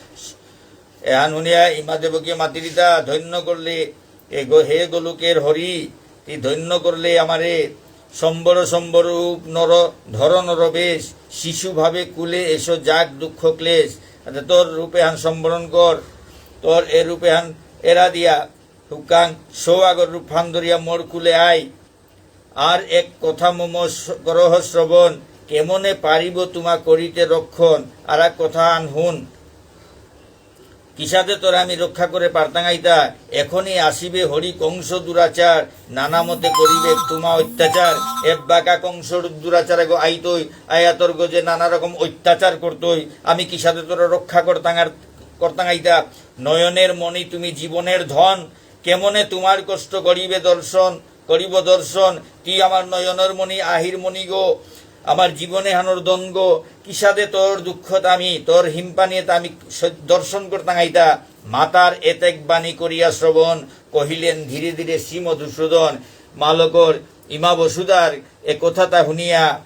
এহান শুনিয়া ইমা দেবকী মাতিরিতা, ধন্য করলে এ গো-, হে গোলকের হরি, তি ধন্য করলে আমারে। সম্বর সম্বর রূপ নর, ধর নর বেশ, শিশু ভাবে কুলে এসো যাক দুঃখ ক্লেশ। অর্থাৎ তোর রূপে হান সম্বরণ কর, তোর এ রূপে হান এরা দিয়া হুকাং সৌ আগর রূপহান ধরিয়া মোর কুলে আয়। আর এক কথা মম স-, করহ শ্রবণ, কেমনে পারিব তোমা করিতে রক্ষণ। আর এক কথা আন হুন, কিসাদে তোরা আমি রক্ষা করে পারতাঙাইতা। এখনই আসিবে হরি কংস দুরাচার, নানা মতে করিবে তোমা অত্যাচার। এবাকা কংসর দুরাচার এগো আইতই, আয়াতর গজে নানা রকম অত্যাচার করতই। আমি কিসাদে তোরা রক্ষা করতাঙার, করতাঙাইতা। নয়নের মণি তুমি জীবনের ধন, কেমনে তোমার কষ্ট করিবে দর্শন, করিব দর্শন। তি আমার নয়নর মণি, আহির মণি গো, আমার জীবনে হানোর দন গো, কিসাদে তোর দুঃখত আমি, তোর হিমপানিত আমি স-, দর্শন করতাঙাইতা। মাতার এতেক বাণী করিয়া শ্রবণ, কহিলেন ধীরে ধীরে শ্রী মধুসূদন। মালকর ইমা বসুদার এ কথাটা শুনিয়া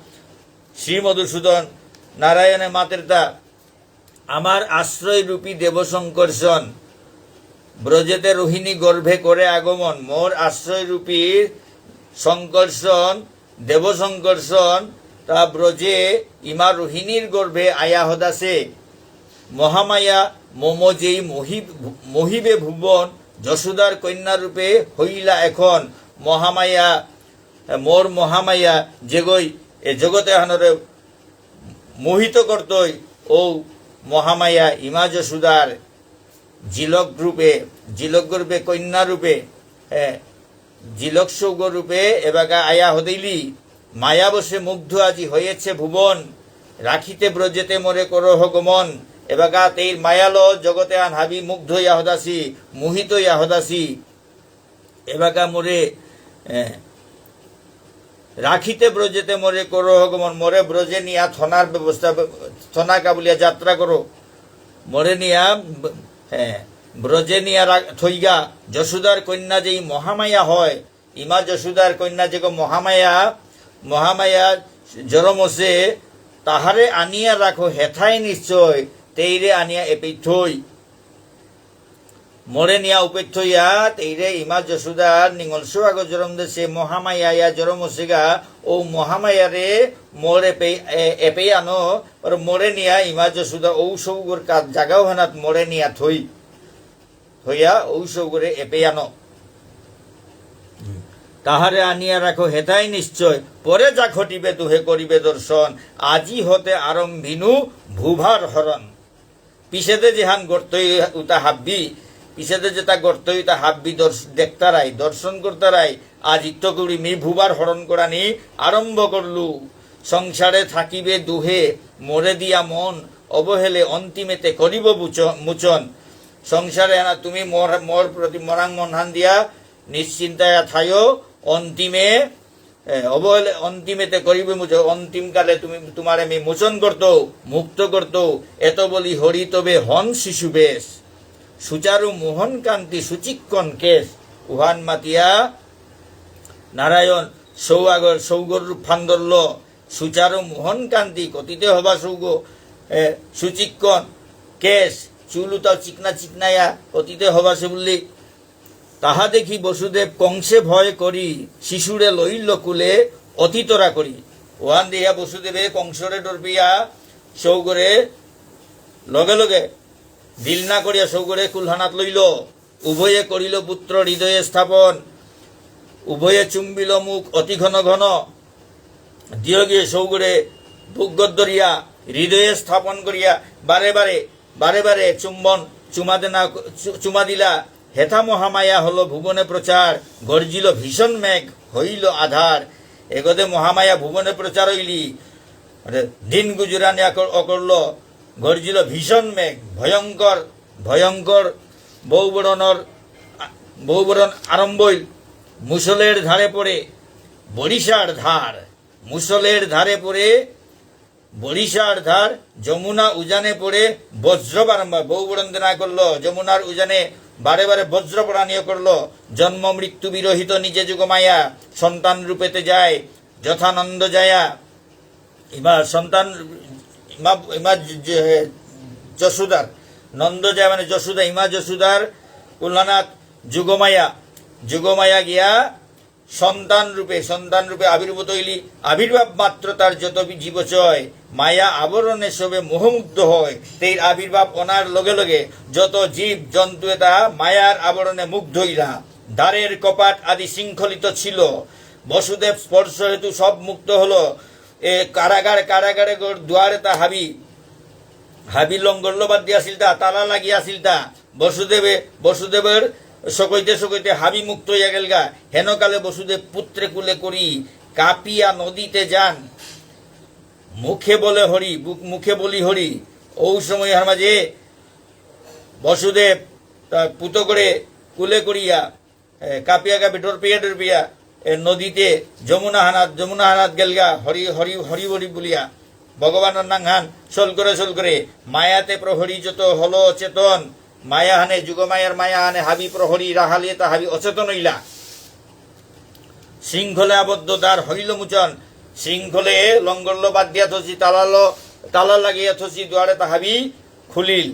শ্রী মধুসূদন নারায়ণে মাতেরতা, আমার আশ্রয় রূপী দেব সংকর্ষণ, ব্রজেতে রোহিণী গর্ভে করে আগমন। মোর আশ্রয় রূপী সংকর্ষণ, দেব সংকর্ষণ, তা ব্রজে ইমা রোহিণীর গর্ভে আয়া হদাসে। মহামায়া মম যেই মহি-, মহিবে ভুবন, যশোদার কন্যা রূপে হইলা এখন। মহামায়া, মোর মহামায়া যেগই এ জগতে হানরে মোহিত করতই, ও মহামায়া ইমা যশোদার জিলক রূপে, জিলক রূপে, কন্যা রূপে, এ, জিলক সৌগ রূপে এবাকা আয়া হদেইলি। মায়াবশে মুগ্ধ আজি হয়েছে ভুবন, রাখিতে ব্রজেতে মোরে করহ গমন। এবাকা তেইর মায়ালো জগতে আন হাবি মুগ্ধ ইয়া হদাসি, মোহিত ইয়া হদাসি। এবাকা মোরে, এ, রাখিতে ব্রজেতে মোরে করহ গমন, মোরে ব্রজে নিয়া থনার ব্যবস্থা, থনা কাবুলিয়া যাত্রা করো। মোরে নিয়া, এ, ব্রজে নিয়া রা-, থইগা। যশোদার কন্যা যেই মহামায়া হয়, ইমা যশোদার কন্যা যেগো মহামায়া, মহামায়া জরমসে, তাহারে আনিয়া রাখো হেথায় নিশ্চয়, তেইরে আনিয়া এপেই থই। মোরে নিয়া উপেই থইয়া, তেইরে ইমা যশোদার নিঙল সোয়াগো জরম দেসে মহামায়া ইয়া জরমসেগা, ও মহামায়ারে মোরে পে-, এ-, এপেই আনো, আর মোরে নিয়া ইমা যশোদা ও সৌগর কা-, জাগাও হানাত মোরে নিয়া থই। থইয়া ও সৌগরে এপেই আনো। তাহারে আনিয়া রাখো হেথায় নিশ্চয়, পরে যা ঘটিবে দুহে করিবে দর্শন, আজি হতে আরম্ভিনু ভূভার হরণ। পিছেদে যেহান গর্তই উতা হাব্বি, পিছেদে যেতা গর্তই উতা হাব্বি দর্শ-, দেখতারাই, দর্শন করতারাই, আজিত্ত করি মি ভূভার হরণ করানি আরম্ভ করলু। সংসারে থাকিবে দুহে মোরে দিয়া মন, অবহেলে অন্তিমেতে করিব বুচ-, মোচন। সংসারে না তুমি মোর, মোর প্রতি মরাং মনহান দিয়া নিশ্চিন্তায় থাইও, অন্তিমে এ, অবহেলে অন্তিমেতে করিবে মোচন, অন্তিম কালে তুমি, তোমারে আমি মোচন করতৌ, মুক্ত করতৌ, এত বলি হরি তবে হন শিশু বেশ। সুচারু মোহন কান্তি সুচিক্কণ কেশ। উহান মাতিয়া নারায়ণ সৌ আগর সৌগর রূপহান ধরল, সুচারু মোহন কান্তি, কতিতে হবা সৌগ, এ, সুচিক্কণ, কেশ, চুল উতাও চিকনা চিকনায়া, কতিতে হবা সে বুললি। তাহা দেখি বসুদেব কংসে ভয় করি, শিশুরে লইল কুলে অতি তরা করি। ওহান দেহিয়া বসুদেবে কংসরে ডর পেয়া সৌগরে লগে লগে দিল না করিয়া সৌগরে কুলহানাত লইল। উভয়ে করিল পুত্র হৃদয়ে স্থাপন। উভয়ে চুম্বিল মুখ অতি ঘন ঘন। দিয়গিয়ে সৌগরে বুকগত ধরিয়া হৃদয়ে স্থাপন করিয়া বারে বারে, বারে বারে চুম্বন, চুমা দেনা, চু-, চুমা দিলা। হেথা মহামায়া হলো ভুবনে প্রচার, গর্জিল ভীষণ মেঘ হইল আধার। এগদে মহামায়া ভুবনে প্রচার হইলি, মানে দিন গুজরানি অকর-, অকরল, গর্জিল ভীষণ মেঘ, ভয়ঙ্কর, ভয়ঙ্কর বৌবরণর, বৌবরণ আরম্ভ হইল। মুসলের ধারে পড়ে বরিষার ধার, মুসলের ধারে পড়ে বরিষার ধার, যমুনা উজানে পড়ে বজ্র বারম্বার। বৌবরণ দেনা করল, যমুনার উজানে বারে বারে বজ্র পড়ানিও করল। জন্ম মৃত্যু বিরহিত নিজে যোগমায়া, সন্তান রূপেতে যায় যথানন্দ যায়া। ইমা সন্তান, ইমা, ইমা য-, য-, যশোদার, নন্দ যায় মানে যশোদা, ইমা যশোদার কুলহানাত যোগমায়া, যোগমায়া গিয়া সন্তান রূপে, সন্তান রূপে আবির্ভূত হইলি। আবির্ভাব মাত্র তার যত বি-, জীবচয়, মায়া আবরণে সবে মোহমুগ্ধ হয়। তেইর আবির্ভাব অনার লগে লগে যত জীব জন্তু এতা মায়ার আবরণে মুগ্ধ হইলা। দ্বারের কপাট আদি শৃঙ্খলিত ছিল। বসুদেব স্পর্শ হেতু সব মুক্ত হলো। এ কারাগার, কারাগারে গর-, দুয়ারে তা হাবি, হাবি লঙ্গরলো বাদ দিয়া আসিল তা, তালা লাগিয়া আসিল তা। বসুদেবে, বসুদেবর সকইতে সকইতে হাবি মুক্ত হইয়া গেলগা। হেনকালে বসুদেব পুত্রে কুলে করি কাঁপিয়া নদীতে যান। মুখে বলে হরি, বুক-, মুখে বলি হরি। ঔ সময়হার মাঝে বসুদেব তা পুতকরে কুলে করিয়া এ, কাঁপিয়া কাঁপি ডরপিয়া ডরপিয়া, এ, নদীতে যমুনা হানাত, যমুনা হানাত গেলগা, হরি, হরি, হরি, হরি বুলিয়া, ভগবানর নাঙহান সল করে সল করে, মায়াতে প্রহরী যত হল অচেতন, মায়া হানে, যুগমায়ার মায়া হানে হাবি প্রহরী রাহালিয়ে তা হাবি অচেতন হইলা। শৃঙ্খলে আবদ্ধ দ্বার হইল মোচন, শৃঙ্খলে লঙ্গরলো বাদ দিয়া থসি, তালালো, তালা লাগিয়া থসি, দুয়ারে তা হাবি খুলিল।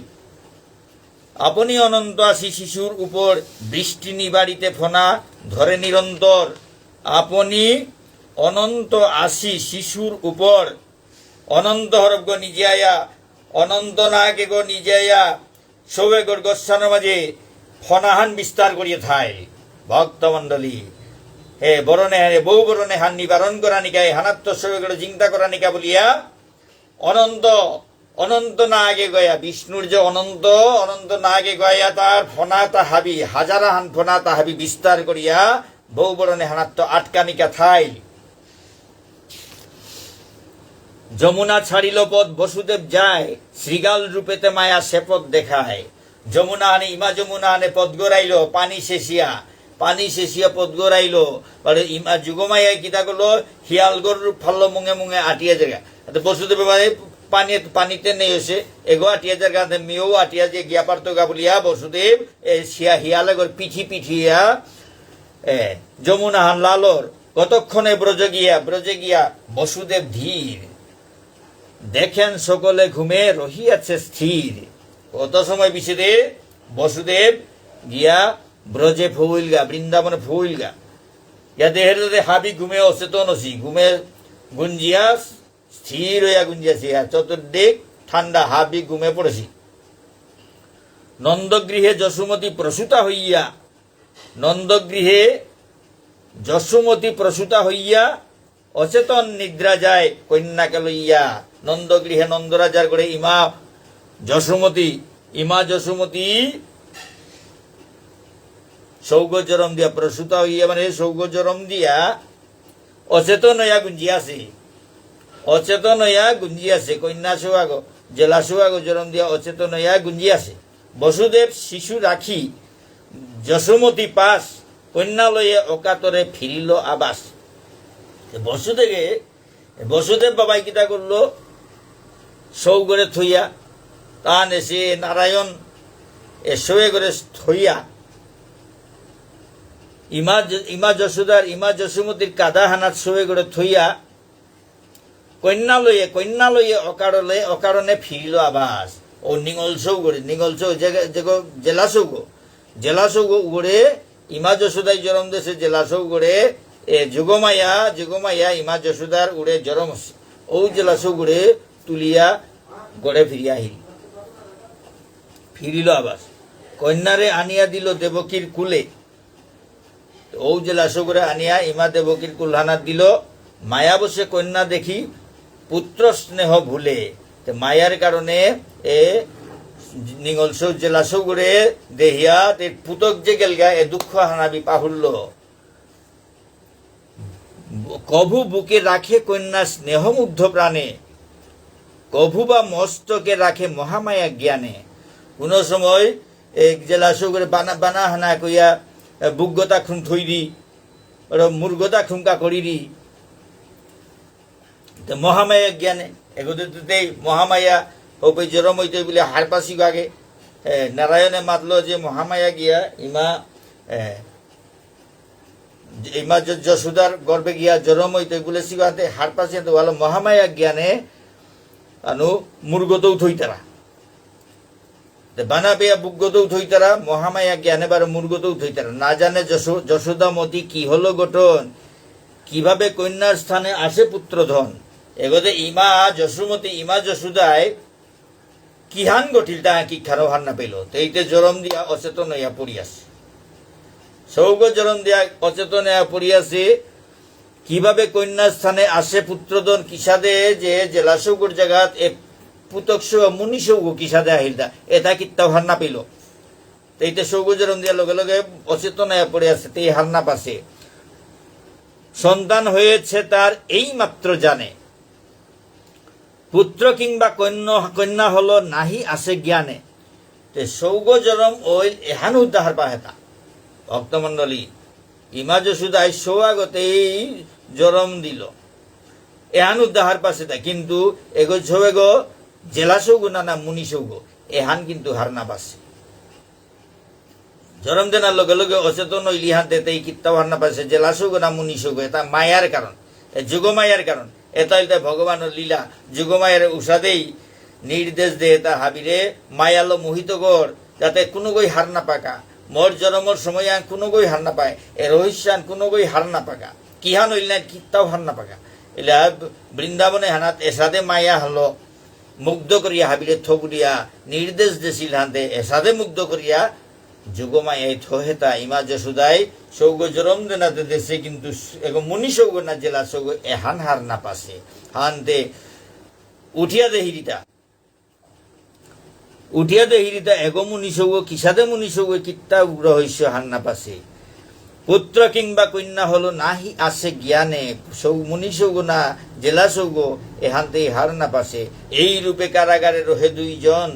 আপনি অনন্ত আসি শিশুর উপর, বৃষ্টি নিবারিতে ফনা ধরে নিরন্তর। আপনি অনন্ত আসি শিশুর উপর, অনন্ত হরফগ নিজে আয়া, অনন্ত নাগেগ নিজে আয়া, সৌগর গসানর মাঝে ফনাহান বিস্তার করিয়া থাইল। ভক্তমণ্ডলী, হে বরণে, হে বৌ বরণে হান নিবারণ করানিকা, এহানাত্ত সৌগর চিন্তা করানিকা বুলিয়া অনন্ত, অনন্ত নাগেগ আয়া, বিষ্ণুর যে অনন্ত, অনন্ত নাগেগ আয়া তার ফনা তা হাবি, হাজারাহান ফনা তা হাবি বিস্তার করিয়া বৌ বরণে হানাত্ত আটকানিকা থাইল। যমুনা ছাড়িল পথ বসুদেব যায়, শৃগাল রূপেতে মায়া সে পথ দেখায়। যমুনা আনে, ইমা যমুনা আনে পথ গড়াইল, পানি শেষিয়া, পানি শেষিয়া পথ গড়াইল। বারো ইমা যুগমায়া কিতা করল, হিয়ালগর রূপ ফালল মুঙে মুঙে আটিয়া যারগা। আতে বসুদেব বাবারে পানি, পানিতে নেই হসে, এগো আটিয়া যারগা, আতে মিয়ৌ আটিয়া যে গিয়া পারতগা বুলিয়া বসুদেব, এ, সিয়া হিয়ালগর পিঠি পিঠিয়া, এ, যমুনা হান লালর। কতক্ষণে ব্রজ গিয়া, ব্রজে গিয়া বসুদেব ধীর। দেখেন সকলে ঘুমে রহিয়াছে স্থির। কত সময় পিছেদে বসুদেব গিয়া ব্রজে ফৌলগা, বৃন্দাবনে ফৌলগা। গিয়া দেহের দে হাবি ঘুমে অচেতন অসি, ঘুমে গুঞ্জিয়া স্থির হইয়া গুঞ্জিয়াছি, আর চতুর্দিক ঠান্ডা, হাবি ঘুমে পড়েছি। নন্দগৃহে যশোমতী প্রসূতা হইয়া, নন্দগৃহে যশোমতী প্রসূতা হইয়া অচেতন নিদ্রা যায় কন্যাকে লইয়া। নন্দগৃহে নন্দরাজার ঘরে ইমা যশোমতী, ইমা যশোমতী সৌগ জরম দিয়া, প্রসূতা হইয়া মানে সৌগ জরম দিয়া অচেতন হইয়া গুঞ্জি আছে। অচেতন হইয়া গুঞ্জি আছে। কন্যা সৌগ, জেলা সৌগ জরম দিয়া অচেতন হইয়া গুঞ্জি আছে। বসুদেব শিশু রাখি যশোমতী পাশ, কন্যা লয়ে অকাতরে ফিরিল আবাস। তো বসুদেবে, বসুদেব বাবাই কিতা করলো? সৌগরে থইয়া, তান এসে নারায়ণ এ সৌগরে থইয়া, ইমা য-, ইমা যশোদার, ইমা যশোমতীর কাদাহানাত সৌগরে থইয়া কন্যা লয়ে, কন্যা লয়ে অকারণে, অকারণে ফিরিল আবাস। ও নিঙল সৌগরে, নিঙল সৌ, যে, যে, জেলা সৌগ, জেলা সৌগ উগরে, ইমা যশোদাই জরম দেসে জেলা সৌগরে, এ, যোগমায়া, যোগমায়া ইমা যশোদার উড়ে জরম আছে। ও জেলা সৌগরে তুলিয়া গড়ে ফিরিয়া আহিল। ফিরিল আবাস। কন্যারে আনিয়া দিল দেবকীর কুলে। তে ঔ জেলা সৌগরে আনিয়া ইমা দেবকীর কুলহানাত দিল। মায়া বশে কন্যা দেখি পুত্র স্নেহ ভুলে। তে মায়ার কারণে এ নিঙল সৌ জেলা সৌগরে দেহিয়া তে পুতক যে গেলগা এ দুঃখ হানাবি পাহুরল। কভু বুকে রাখে কন্যা স্নেহমুগ্ধ প্রাণে, কভু বা মস্তকে রাখে মহামায়া জ্ঞানে। কোনো সময় এ জেলা সৌগরে বানা, বানা হানা কইয়া, এ, বুকগতা খুম থইরি, ওর মুরগতা খুমকা করিরি। তো মহামায়া জ্ঞানে, এগোতে তো তেই মহামায়া, ওপে জরম হইতে বলে হারপাসি আগে, এ, নারায়ণে মাতলো যে মহামায়া গিয়া ইমা, এ, ইমা য-, যশোদার গর্ভে গিয়া জরম হইতে বলে সিগাতে হারপাসি তো বলো মহামায়া জ্ঞানে, আনু মুরগতও থইতারা। তে বানা পেয়া বুকগতও থইতারা, মহামায়া জ্ঞানে বারো মুরগতও থইতারা। না জানে যশো-, যশোদামতি কি হলো ঘটন, কিভাবে কন্যার স্থানে আসে পুত্রধন। এগোতে ইমা যশোমতী, ইমা যশোদায় কিহান ঘটিল তা কি খারো হার না পেল। তে এইতে জরম দিয়া অচেতন হইয়া পড়ি আছে। সৌগ জরম দিয়া অচেতন হইয়া পড়ি আছে। কিভাবে কন্যার স্থানে আসে পুত্রধন, কিসাদে যে জেলা সৌগর জাগাত এ পুতক সৌ মুনি সৌগ কিসাদে আহিল দা, এটা কিত্তাও হার না পেল। তে এইতে সৌগ জরম দিয়া লগে লগে অচেতন হইয়া পড়ে আছে, তেই হার না পাসে। সন্তান হয়েছে তার এই মাত্র জানে, পুত্র কিংবা কন্যা, কন্যা হলো নাহি আসে জ্ঞানে। তে সৌগ জরম ওইল এহান উদ্ধার পাহেতা। ভক্তমণ্ডলী, ইমা যশোদায় সৌ আগতেই জরম দিল। এহান উদ্ধার পাসে তা, কিন্তু এগো সৌ এগো জেলা সৌগ না, না মুনি সৌগ, এহান কিন্তু হার না পাসে। জরম দেনার লগে লগে অচেতন হইলি হানতে তেই কিত্তাও হার না পাসে, জেলা সৌগ না মুনি সৌগ, এটা মায়ার কারণ, এ যোগ মায়ার কারণ। এটা হইতে ভগবানর লীলা, যোগ মায়ার উষাদেই নির্দেশ দে এটা হাবিরে মায়ালো মোহিত কর, যাতে কোনো গই হার না পাকা, মোর জরমর সময় আন কোনো গই হার না পায়, এ রহস্য আন কোনো গই হার না পাকা, কিহান হইল না কিত্তাও হার না পাকা। এলা বৃন্দাবনে হানাত এসাদে মায়া হলো, মুগ্ধ করিয়া হাবিরে থবুলিয়া নির্দেশ দেসিল হানতে এসাদে মুগ্ধ করিয়া যোগমায়াই থহেতা ইমা যশোদাই সৌগ জরম দেনাতে দেসে কিন্তু স-, এগো মুনি সৌগ না জেলা সৌগ এহান হার না পাসে। হানতে উঠিয়া দেহিরিতা। উঠিয়া দেহিরিতা এগো মুনি সৌগ কিসাদে মুনি সৌগ কিত্তা রহস্য হার না পাসে। পুত্র কিংবা কন্যা হলো নাহি আসে জ্ঞানে, সৌ মুনি সৌগ না জেলা সৌগ এহানতেই হার না পাসে। এই রূপে কারাগারে রহে দুইজন,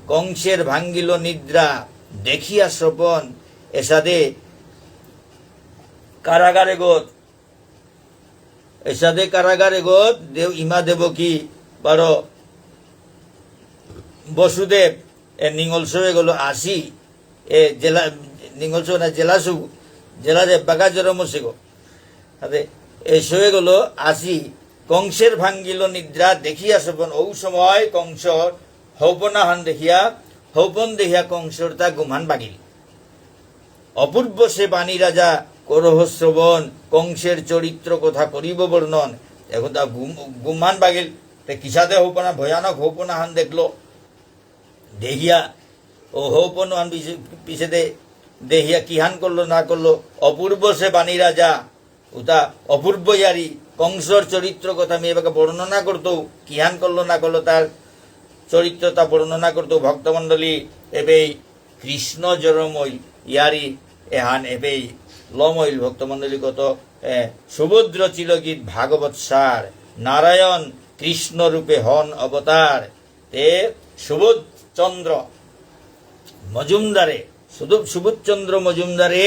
কংসের ভাঙ্গিল নিদ্রা দেখিয়া স্বপন, এসাদে কারাগারে গত, এসাদে কারাগারে গত দেব, ইমা দেবকী বারো বসুদেব, এ নিঙল সৌ এগলো আসি, এ জেলা, নিঙল সৌ না জেলা সৌ, জেলা যে বাগা জরম সৌগ। আরে, এ সৌ এগলো আসি, কংসের ভাঙ্গিল নিদ্রা দেখিয়া স্বপন, ঔ সময় কংসর হৌপনাহান দেখিয়া, হৌপন দেখিয়া কংসর তা ঘুমহান বাগিল। অপূর্ব সে বাণী রাজা করহ শ্রবণ, কংসের চরিত্র কথা করিব বর্ণন। এখন তা ঘুম-, ঘুমহান বাগিল, তে কিসাদে হৌপনা, ভয়ানক হৌপনাহান দেখলো। দেহিয়া, ও হৌপনাহান পিছে-, পিছেদে দেহিয়া কিহান করলো না করলো, অপূর্ব সে বাণী রাজা, উতা অপূর্ব ইয়ারি, কংসর চরিত্র কথা আমি এবাকা বর্ণনা করতৌ, কিহান করলো না করলো তার চরিত্রতা বর্ণনা করতৌ। ভক্তমণ্ডলী, এবেই কৃষ্ণ জরমইল ইয়ারি এহান এবেই লমইল। ভক্তমণ্ডলী কত, এ, সুভদ্র চিলগীত ভাগবত সার, নারায়ণ কৃষ্ণ রূপে হন অবতার। তে সুবোধ চন্দ্র মজুমদারে, সুদু-, সুবোধ চন্দ্র মজুমদারে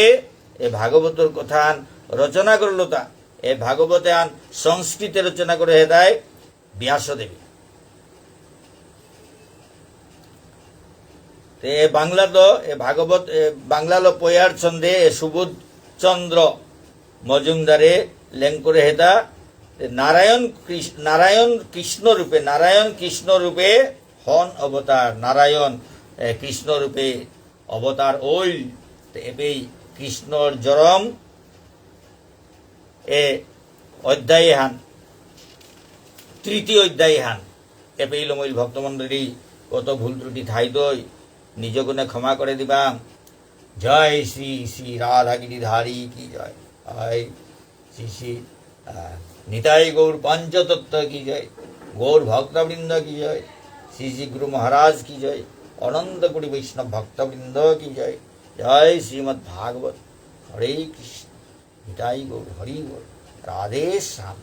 এ ভাগবতর কথান রচনা করলতা। এ ভাগবত এহান সংস্কৃতে রচনা করে হেতায় ব্যাসদেবে। তে এ বাংলাত এ ভাগবত, এ বাংলালো পয়ার ছন্দে এ সুবোধ চন্দ্র মজুমদারে লেংকরে হেতা, নারায়ণ কৃষ-, নারায়ণ কৃষ্ণ রূপে, নারায়ণ কৃষ্ণ রূপে হন অবতার, নারায়ণ, এ, কৃষ্ণ রূপে অবতার ওইল। তে এবেই কৃষ্ণর জরম এ অধ্যায় হান, তৃতীয় অধ্যায় হান। এপেই লমইল ভক্তমণ্ডলী, কত ভুল ত্রুটি থাইতই, নিজ গুণে ক্ষমা করে দিবাং। জয় শ্রী শ্রী রাধা গিরিধারী কি জয়। জয় শ্রী শ্রী, আহ, নিতাই গৌর পঞ্চতত্ত্ব কি জয়, গৌর ভক্তবৃন্দ কি জয়, শ্রী শ্রী গুরু মহারাজ কি জয়, অনন্ত কোটি বৈষ্ণব ভক্তবৃন্দ কি জয়। জয় শ্রীমদ্ ভাগবত। হরে কৃষ্ণ। নিতাই গৌর হরি বল। রাধে শ্যাম।